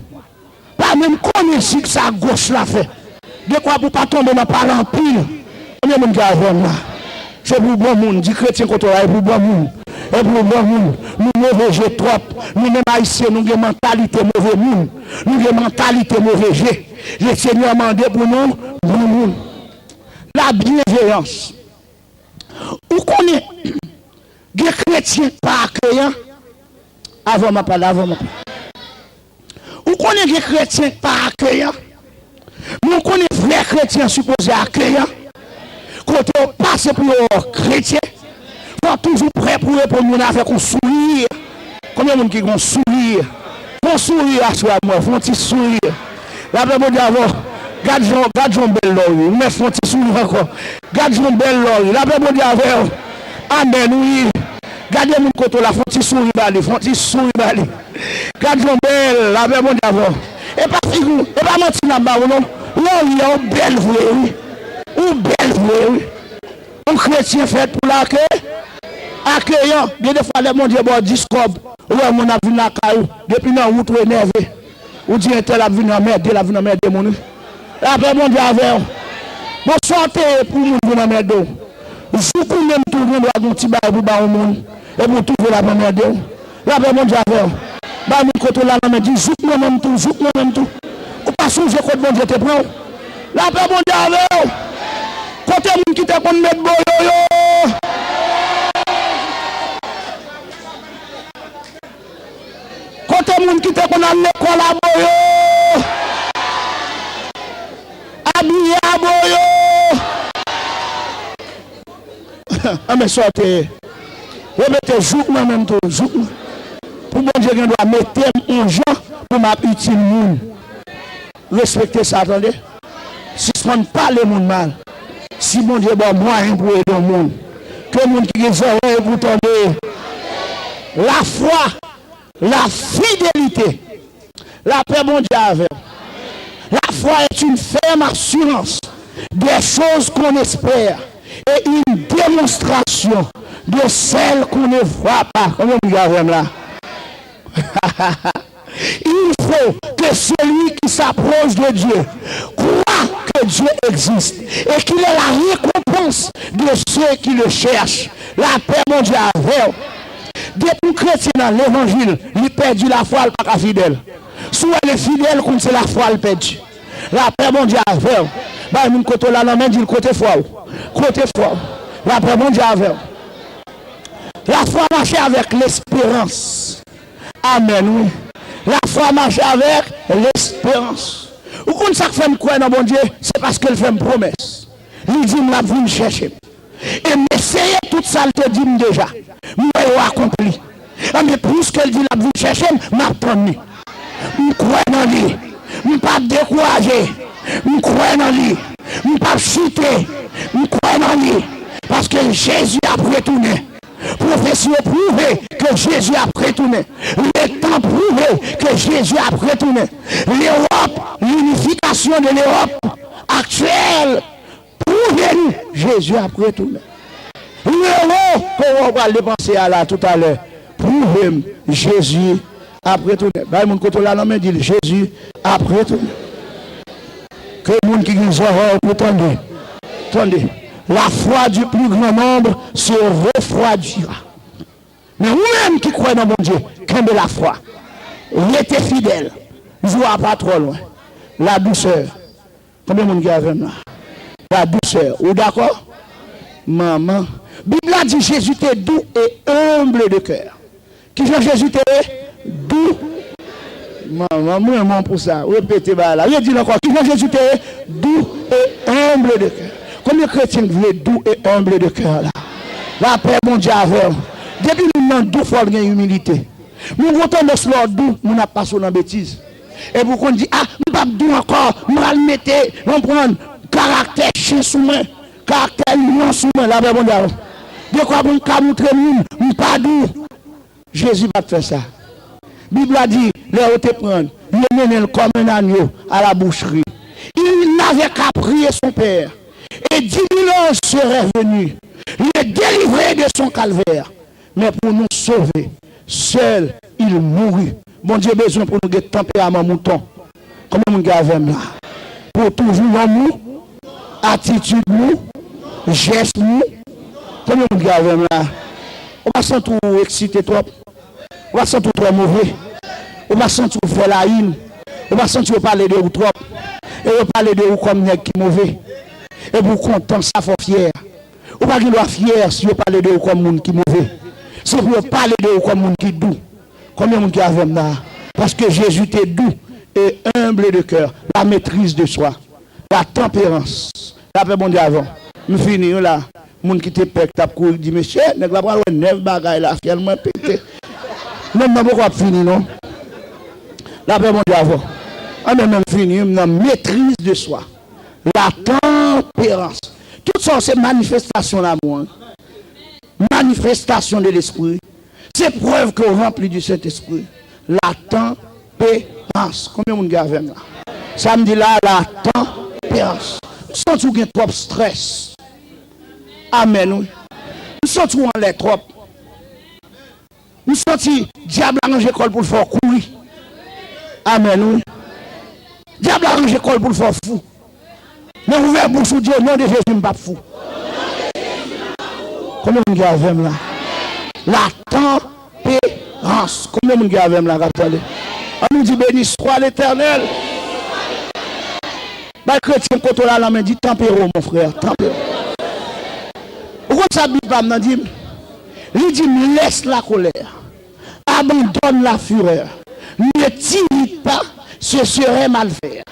pa menm konnen jig sa goch la fè. Dekwa pou w pa tonbe nan pale anpil. Konbyen moun ki avè m la? Se pou bon moun. Di kretyen kote w la, e pou bon moun. E pou bon moun. Nou move je twòp. Nou menm Ayisyen, nou gen mantalite move moun. Nou gen mantalite move je. Lesenyè mande pou nou bon moun. la bienveillance. Ou konnen, gen kretyen k pa akeyan. Avan m ap pale, avan m ap pale. Ou konnen gen kretyen k pa akeyan. Men ou konnen vrè kretyen sipoze akeyan. Kote yo pase pou yo wè w kretyen, fò w toujou prè pou reponn moun avèk yon souri. Konbyen moun ki gen yon souri? Fè yon souri aswè a, mwen, fè yon ti souri. Lapè Bondye avè w. Gad jan, gad jan w bèl lè w ye. Ou mèt fè yon ti souri ankò. Gad jan w bèl lè w ye. Lapè Bondye avè w. Amèn, wi. Gade moun kote w la, fè yon ti souri ba li, fè yon ti souri ba li. Gad jan w bèl, lapè Bondye avè w. E pa figi w, e pa manti n ap ba ou non. Lè w ye a, ou bèl vre, wi. Ou bèl vre, wi. Yon kretyen fèt pou l ake, akeyan. Gen de fwa, lè Bondye ba w dis kòb, ou wè moun ap vin lakay ou, depi nan wout ou enève. Ou di entèl ap vin anmède, l ap vin anmède moun, wi. Lapè Bondye avè w. Bon, sa w te ye pou moun vin anmède w. Jouk ou menm tou, ou gen dwa gen yon ti bagay pou ba yon moun, epi w twouve l ap anmède w. Lapè Bondye avè w. Bay moun kote w la nan men, di, jouk mwen menm tou, jouk mwen menm tou. Ou pa sonje kot Bondye te pran w? Lapè Bondye avè w. Kote moun ki te konn met boyo yo? Kote moun ki te konn al lekòl a boyo? Abiye a boyo? Anben, sa w te ye. Repete, jouk mwen menm tou, jouk mwen. Pou Bondye gen dwa mete m yon jan pou m ap itil moun. Respekte sa, tande. Sispann pale moun mal. Si Bondye ba w mwayen pou ede yon moun, ke moun ki gen zòrèy pou tande. Lafwa, la fidelite. Lapè Bondye avè w. La foi est une ferme assurance des choses qu'on espère et une démonstration de celles qu'on ne voit pas. Konbyen moun ki avè m la? Il faut que celui qui s'approche de Dieu croit que Dieu existe et qu'il est la récompense de ceux qui le cherchent. Lapè Bondye avè w. Depi yon kretyen nan levanjil, li pèdi lafwa, li pa ka fidèl. Si w wè l fidèl, konn se lafwa l pèdi. Lapè Bondye avè w. Bay moun kote w la nan men, di l kote fwa w. Kote fwa w. Lapè Bondye avè w. Lafwa mache avèk lesperans. Amèn, wi. Lafwa mache avèk lesperans. Ou konn sa k fè m kwè nan Bondye? Se paske l fè m pwomès. Li di m l ap vin chèche m. E m eseye tout sa l te di m deja. M wè yo akonpli. Anben, piske l di l ap vin chèche m, m ap tann li. M kwè nan li. M p ap dekouraje. M kwè nan li. M p ap chite. M kwè nan li. Paske Jezi ap retounen. Pwofesi yo pwouve ke Jezi ap retounen. Letan pwouve ke Jezi ap retounen. Lewòp, l'unification de l'Europe actuelle, pwouve nou Jezi ap retounen. Lewo ke w pral depanse a la toutalè, pwouve m Jezi ap retounen. Bay moun kote w la nan men, di l, Jezi ap retounen. Ke moun ki gen zòrèy pou tande, tande. La foi du plus grand nombre se refroidira. Men ou menm ki kwè nan Bondye, kenbe lafwa. Rete fidèl. Jou a pa twò lwen. La douceur. Konbyen moun ki avè m la? La douceur. Ou dakò? Manman. Bib la di Jezi te doux et humble de cœur. Kijan Jezi te ye? Dou. Manman, m renmen w pou sa. Repete bagay la. Redi l ankò. Kijan Jezi te ye? Doux et humble de cœur. Konbyen kretyen k vle dou e enb de kè la? Lapè Bondye avè w. Depi moun nan dou, fò l gen imilite. Moun gen tandans lè w dou, moun ap pase w nan betiz. Epi w konn di, a, m p ap dou ankò, m pral mete, m pran karaktè chen sou mwen, karaktè lyon sou mwen. Lapè Bondye avè w. Dekwa pou m ka montre moun, m pa dou. Jezi pa t fè sa. Bib la di, lè yo te pran l, yo mennen l kòm un agneau à la boucherie. Il n'avait qu'à prier son Père, et dix mille anges seraient venus le délivrer de son calvaire. Mais pour nous sauver, seul il mourut. Bondye bezwen pou nou gen tanperaman mouton. Konbyen moun ki avè m la? Pou toujou lanmou, atitid nou, jès nou. Konbyen moun ki avè m la? Ou pa santi w eksite twòp? Ou pa santi w twò move? Ou pa santi w fè layin? Ou pa santi yo pale de ou twòp? E yo pale de ou kòm nèg ki move? Epi w kontan, sa fè w fyè. Ou pa gen dwa fyè si yo pale de ou kòm moun ki move. Se pou yo pale de ou kòm moun ki dou. Konbyen moun ki avè m la? Paske Jezi te doux et humble de cœur, la maîtrise de soi, la tempérance. Lapè Bondye avè w. M fini wi la. Moun ki te pè k t ap kouri di, mesye, nèg la pral wè nèf bagay la, fyèl mwen pete. Non, m nan poko ap fini non. Lapè Bondye avè w. Anben, men m fini, m nan maîtrise de soi. La tempérance. Tout sa se manifestasyon lanmou an. Manifestation de l'esprit. Se prèv ke w ranpli du Saint-Esprit. La tempérance. Konbyen moun ki avè m la? Sa m di la, la tempérance. M santi w gen twòp strès. Amèn wi. M santi w anlè twòp. M santi dyab la ranje kò l pou l fè w kouri. Amèn wi. Dyab la ranje kò l pou l fè w fou. Men ouvè bouch ou, di, o non de Jezi, m p ap fou. Konbyen moun ki avè m la? La tempérance. Konbyen moun ki avè m la k ap tande? An nou di, béni soit l'Éternel. Bay kretyen kote w la lanmen, di, tempérez-vous, mon frère, tempérez-vous. Ou konn sa Bib pa m nan di m? Li di m, laisse la colère, abandonne la fureur, ne t'irrite pas, ce serait mal faire.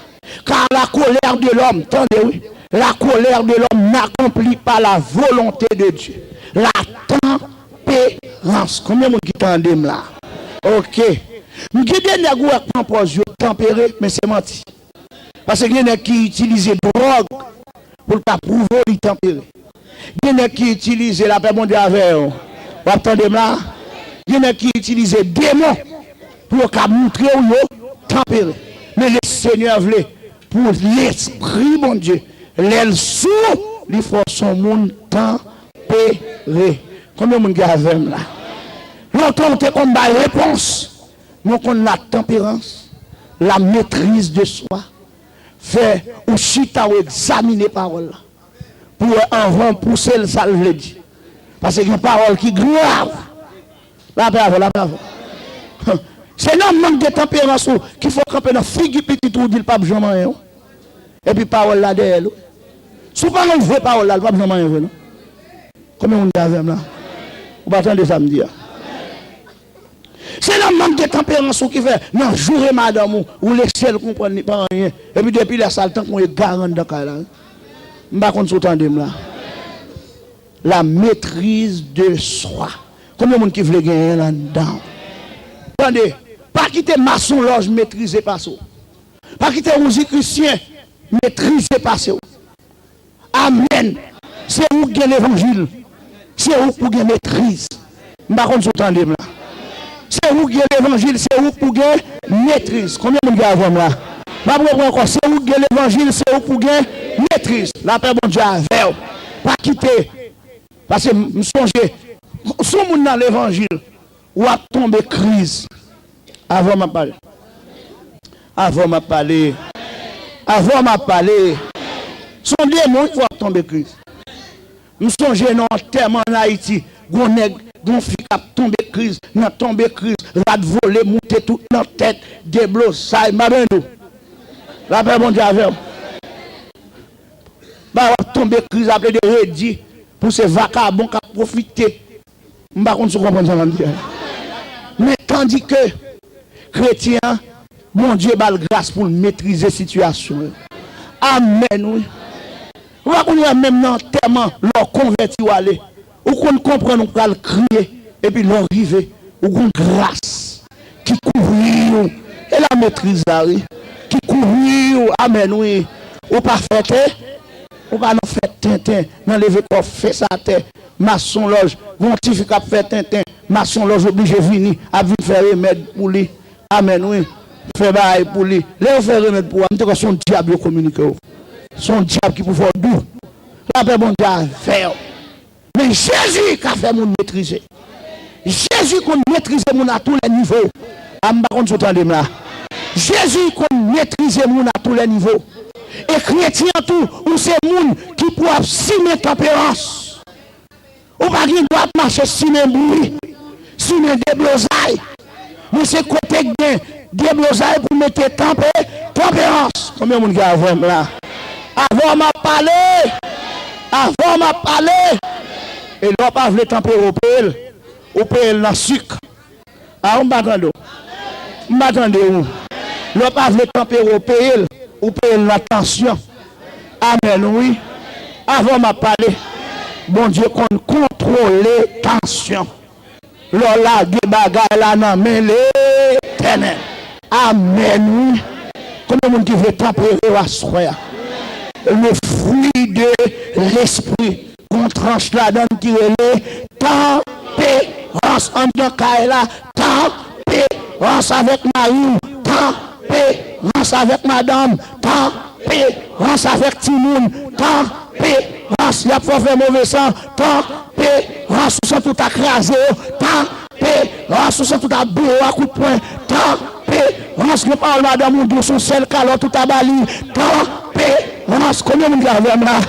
Car la colère de l'homme, tande wi, la colère de l'homme n'accomplit pas la volonté de Dieu. La tempérance. Konbyen moun ki tande m la? Ok. M gen de nèg ou wè k pran pòz yo tanpere, men se manti. Paske gen nèg ki itilize dwòg pou l ka pwouve w li tanpere. Gen nèg ki itilize, lapè Bondye avè w, w ap tande m la? Gen nèg ki itilize demon pou yo ka moutre w yo tanpere. Men Lesenyè vle pou Lespri Bondye, lè l sou ou, li fè w se yon moun tanpere. Konbyen moun ki avè m la? Lontan w te konn bay repons, men w konn la tempérance, la maîtrise de soi. Fè ou chita, ou egzamine pawòl la. Pou wè anvan w pouse l sa l vle di. Paske gen pawòl ki grav. Lapè avè w, lapè avè w. Se nan mank de tanperans ou ki fè w kanpe nan figi pitit ou, ou di l p ap janm anyen w. Epi pawòl la dèyè l wi. Si w pa rann vre pawòl la, l p ap janm anyen vre non. Konbyen moun ki avè m la? Ou pa tande sa m di a? Se nan mank de tanperans ou ki fè nan joure madanm ou, ou lese l konprann li pa anyen. Epi depi lè sa l tankou yon egare anndan kay la wi. M pa konn si w tande m la. La maîtrise de soi. Konbyen moun ki vle genyen l anndan w? Tande, pa kite masonlòj metrize pase w. Pa kite rouzikrisyen metrize pase w. Amèn. Se ou k gen levanjil. Se ou k pou gen metriz. M pa konn si w tande m la. Se ou k gen levanjil, se ou k pou gen metriz. Konbyen moun ki avè m la? M ap reprann ankò. Se ou k gen levanjil, se ou k pou gen metriz. Lapè Bondye avè w. Pa kite. Paske m sonje, si w moun nan levanjil, w ap tonbe kriz. Avan m ap pale. Avan m ap pale. Avan m ap pale. Se yon demon ki fè w ap tonbe kriz. M sonje nan antèman ann Ayiti, gon nèg, gon fi k ap tonbe kriz, nan tonbe kriz, rad vole, moute tout nan tèt, deblozay, m pa benn ou. Lapè Bondye avè w. Ba w ap tonbe kriz, ap plede redi pou se vakabon k ap pwofite. M pa konn si w konprann sa m ap di a. Men tandike kretyen an, Bondye ba l gras pou l metrize sitiyasyon yo. Amèn wi. Ou pa konn wè menm nan antèman lè w konvèti w ale. Ou konn konprann ou pral kriye. Epi lè w rive, ou gon gras ki kouvri w. E la metriz la wi. Ki kouvri w. Amèn wi. Ou pa fè te. Ou pa nan fè tenten, nan leve kò w fes atè, masonlòj, gon ti fi k ap fè tenten, masonlòj oblije vini, ap vin fè remèd pou li. Amèn wi. Fè bagay pou li. Lè yo fè remèd pou ou a, m te kwè se yon dyab yo kominike w. Se yon dyab ki pou fè w dou. Lapè Bondye avè w. Men Jezi ka fè moun metrize. Jezi konn metrize moun à tous les niveaux. A m pa konn si w tande m la. Jezi konn metrize moun à tous les niveaux. E kretyen an tou, ou se moun ki pou ap simen tanperans. Ou pa gen dwa ap mache simen bri, simen deblozay. Men se kote k gen deblozay pou mete tanpe, tanperans. Konbyen moun ki avè m la? Avè w m ap pale. Avè w m ap pale. E lè w pa vle tanpere w peye l, ou peye l nan sik. A, ou m pa tande w. M pa tande w. Lè w pa vle tanpere w peye l, ou peye l nan tansyon. Amèn, wi. Avè w m ap pale. Bondye konn kontwole tansyon. Lè w lage bagay la nan men Letènèl. Amèn, wi. Konbyen moun ki vle tanpere w aswè a? Le fruit de l'esprit. Gon tranch ladan l ki rele tanperans anndan kay la. Tanperans avèk mari w. Tanperans avèk madanm. Tanperans avèk timoun. Tanperans y ap fè w fè move san. Tanperans ou santi w ta kraze yo. Tanperans ou santi w ta boure yo a kout pwen. Tanperans gen pawòl madanm ou di w se yon sèl kalòt ou ta ba li. Tanperans, konbyen moun ki avè m la?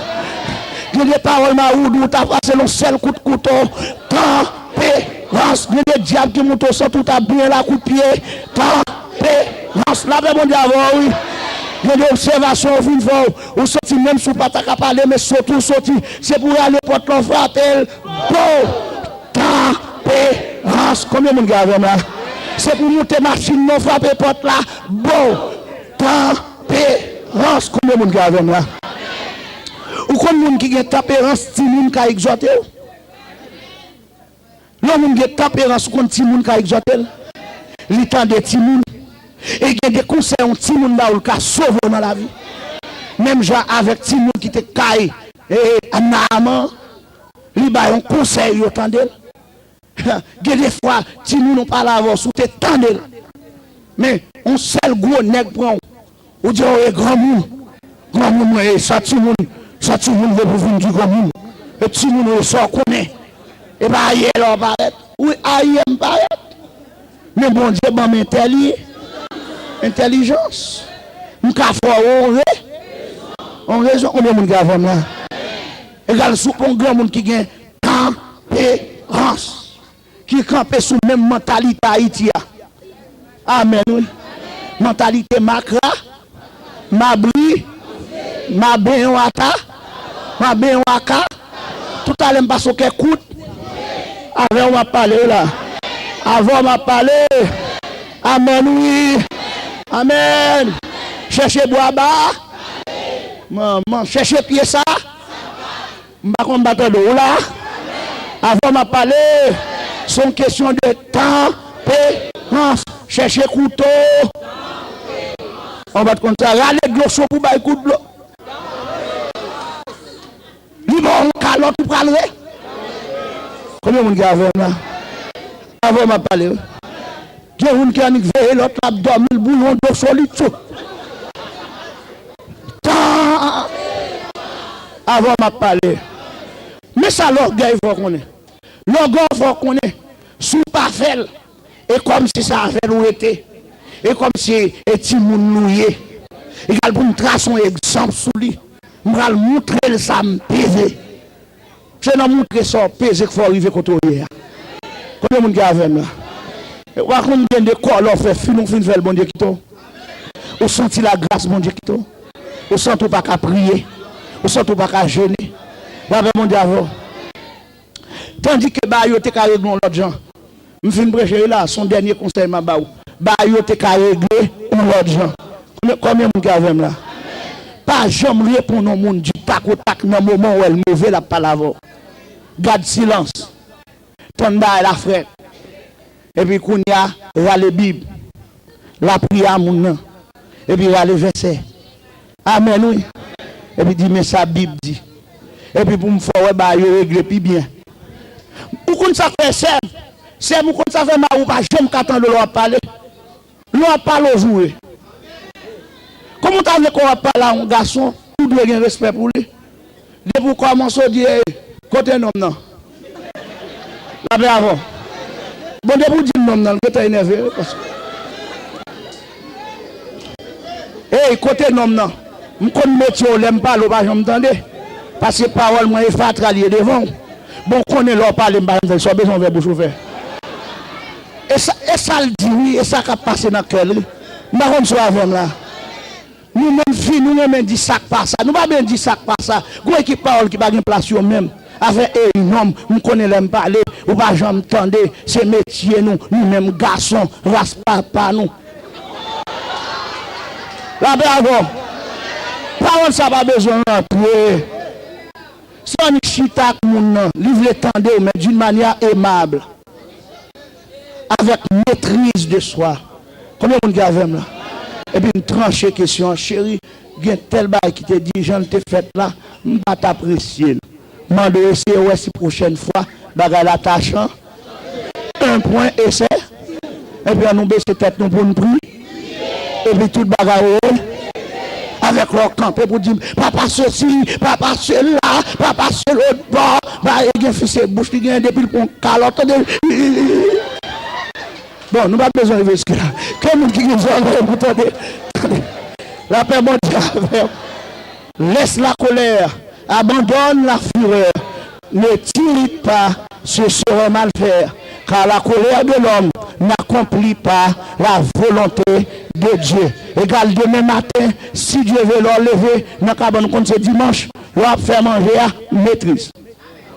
Gen de pawòl mari w di w ta pase l yon sèl kout kouto. Tanperans, gen de dyab ki moute w santi w ta benyen l a kout pye. Tanperans, lapè Bondye avè w, wi. Gen de obsèvasyon w fin fè w, ou santi menm si w pa ta ka pale, men soti w soti, se pou rale pòt la w frape l. Bo! Tanperans. Konbyen moun ki avè m la? Se pou moute machin nan frape pòt la. Bo! Tanperans. Konbyen moun ki avè m la? Ou konn moun ki gen tanperans, timoun ka egzòte w. Lè yon moun gen tanperans, ou konn timoun ka egzòte l. Li tande timoun. E gen de konsèy yon timoun ba ou, l ka sove w nan lavi. Menm jan avèk timoun ki te kay, e, Naaman, li ba yon konsèy, yo tande l. Gen de fwa, timoun ou pale avè w, si w te tande l. Men, yon sèl gwo nèg pran w, ou di, "O, e granmoun. Granmoun mwen, e sa timoun, sa timoun vle pou vin di granmoun. E timoun, e sa w konnen. E pa ayè la w parèt." Wi, ayè m parèt. Men Bondye ban m entèli-, entèlijans. M ka fè w yon re-, yon rezon. Konbyen moun ki avè m la? Egal sou pou yon granmoun ki gen tanperans, ki kanpe sou menm mantalite Ayiti a. Amèn, wi. Mantalite makra, mabri, mabenyon ata, mabenyon aka. Toutalè m pase w kè kout. Avè w m ap pale, wi, la. Avè w m ap pale. Amèn, wi. Amèn. Chèche bwa ba. Manman, chèche pye sa. M pa konn m pa tande w la. Avè w m ap pale. Se yon kesyon de tanperans. Chèche kouto. Ou pa t konn sa. Rale dlo cho pou bay kout dlo. Li ba w yon kalòt ou pral re. Konbyen moun ki avè m la? Avè w m ap pale, wi. Gen youn ki annik veye lòt la ap dòmi, l bouyon dlo cho li tchou. Tan! Avè w m ap pale. Men sa lògèy fè w konnen. Lògèy fè w konnen, si w pa fè l, e kòmsi se avè l ou rete. E kòmsi e timoun nou ye. Egal pou m trase yon egzanp sou li. M pral moutre l sa m peze. Se nan moutre sa w peze k fè w rive kote w ye a. Konbyen moun ki avè m la? Ou pa konn gen de kòlè w fè, fin ou fin fè l, Bondye kite w. Ou santi lagras Bondye kite w. Ou santi w pa ka priye. Ou santi w pa ka jene. Lapè Bondye avè w. Tandike bagay yo te ka regle yon lòt jan. M fin preche wi la, se yon dènye konsèy m ap ba ou. Bagay yo te ka regle yon lòt jan. Konbyen, konbyen moun ki avè m la? Pa janm reponn yon moun di takotak nan moman w wè l move, l ap pale avè w. Gad silans. Tann bagay la frèt. Epi kounye a, rale Bib. Lapriyè a moun nan. Epi rale vèsè. Amèn, wi. Epi di, "Men sa Bib di." Epi pou m fè w wè bagay yo regle pi byen. Ou konn sa k fè, sè m? Sè m, ou konn sa k fè mari w pa janm ka tande w lè w ap pale? Lè w ap pale, w joure. Kòman w ta vle kò w ap pale a yon gason, ou dwe gen respè pou li? Depi w kòmanse, w di, "Ey, kote nonm nan?" Lapè avè w. Bon, depi w di m nonm nan, l gentan enève, wi, paske, "Ey, kote nonm nan?" M konn metye w, lè m pale, w pa janm tande. Paske pawòl mwen e fatra l ye devan w. Bon, w konnen lè w pale, m pa janm tande. Sa w bezwen ouvè bouch ou fè. E sa, e sa l di, wi, e sa k ap pase nan kè l, wi. M pa konn si w avè m la. Nou menm fi, nou renmen di sa k pa sa. Nou pa byen di sa k pa sa. Gon ekip pawòl ki pa gen plas yo menm. Afè e nonm, m konnen lè m pale, ou pa janm tande. Se metye nou, nou menm gason, ras papa nou. Lapè avè w. Pawòl sa pa bezwen rantre. Se annik chita ak moun nan, li vle tande w, men d'une manière aimable, avec maîtrise de soi. Konbyen moun ki avè m la? Epi m tranche kesyon an, cheri, gen tèl bagay ki te di, jan l te fèt la, m pa t apresye l. Mande w eseye wè si pwochèn fwa bagay la ta chan-, un point essai. Epi an nou bese tèt nou pou n priye. Epi tout bagay yo. Avèk lè w kanpe pou di m, papa sesi, papa sela, papa se lòt bò. Ba e gen fi se bouch li gen depi l pran kalòt tande. Bon, nou pa bezwen rive jiske la. Ke moun ki gen zòrèy pou tande. Tande. Lapè Bondye avè w. Laisse la colère, abandonne la fureur, ne t'irrite pas sur ce malfait, car la colère de l'homme n'accomplit pas la volonté de Dieu. Egal demen maten, si Dye vle, lè w leve nan kabann, ou konn se dimanch, lè w ap fè manje a, metriz.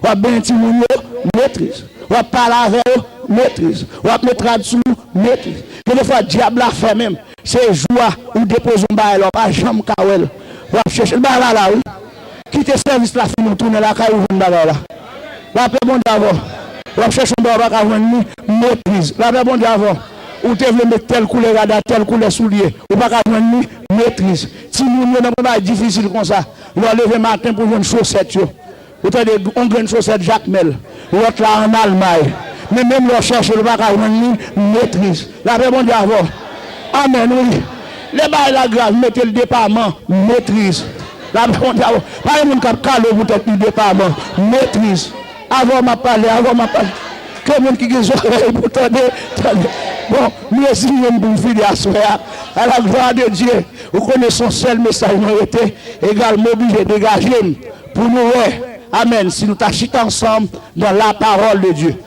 W ap benyen timoun yo, metriz. W ap pale avè yo, metriz. W ap met rad sou ou, metriz. Gen de fwa, dyab la fè menm. Se jou a, ou depoze yon bagay la, ou pa janm ka wè l. W ap chèche l, bagay la la, wi. Kite sèvis la fini, ou tounen lakay ou, jwenn bagay la. Lapè Bondye avè w. W ap chèche yon bagay, ou pa ka jwenn li, metriz. Lapè Bondye avè w. Ou te vle met tèl koulè rad a, tèl koulè soulye, ou pa ka jwenn li, metriz. Timoun yo nan pran bagay difisil konsa. Lè w leve maten pou jwenn chosèt yo. Ou tande yon grenn chosèt Jakmèl, lòt la ann Almay. Men menm lè w chèche l, ou pa ka jwenn li, metriz. Lapè Bondye avè w. Amèn, wi. Lè bagay la grav, mete l depaman, metriz. Lapè Bondye avè w. Pa gen moun k ap kale w poutèt li depaman, metriz. Avè w m ap pale, avè w m ap pale. Ke moun ki gen zòrèy pou tande, tande. Bon, m reziye m pou m fini aswè a. À la gloire de Dieu. Ou konnen se yon sèl mesaj mwen rete. Egal, m oblije degaje m pou nou wè. Amèn. Si nou ta chita ansanm dans la parole de Dieu.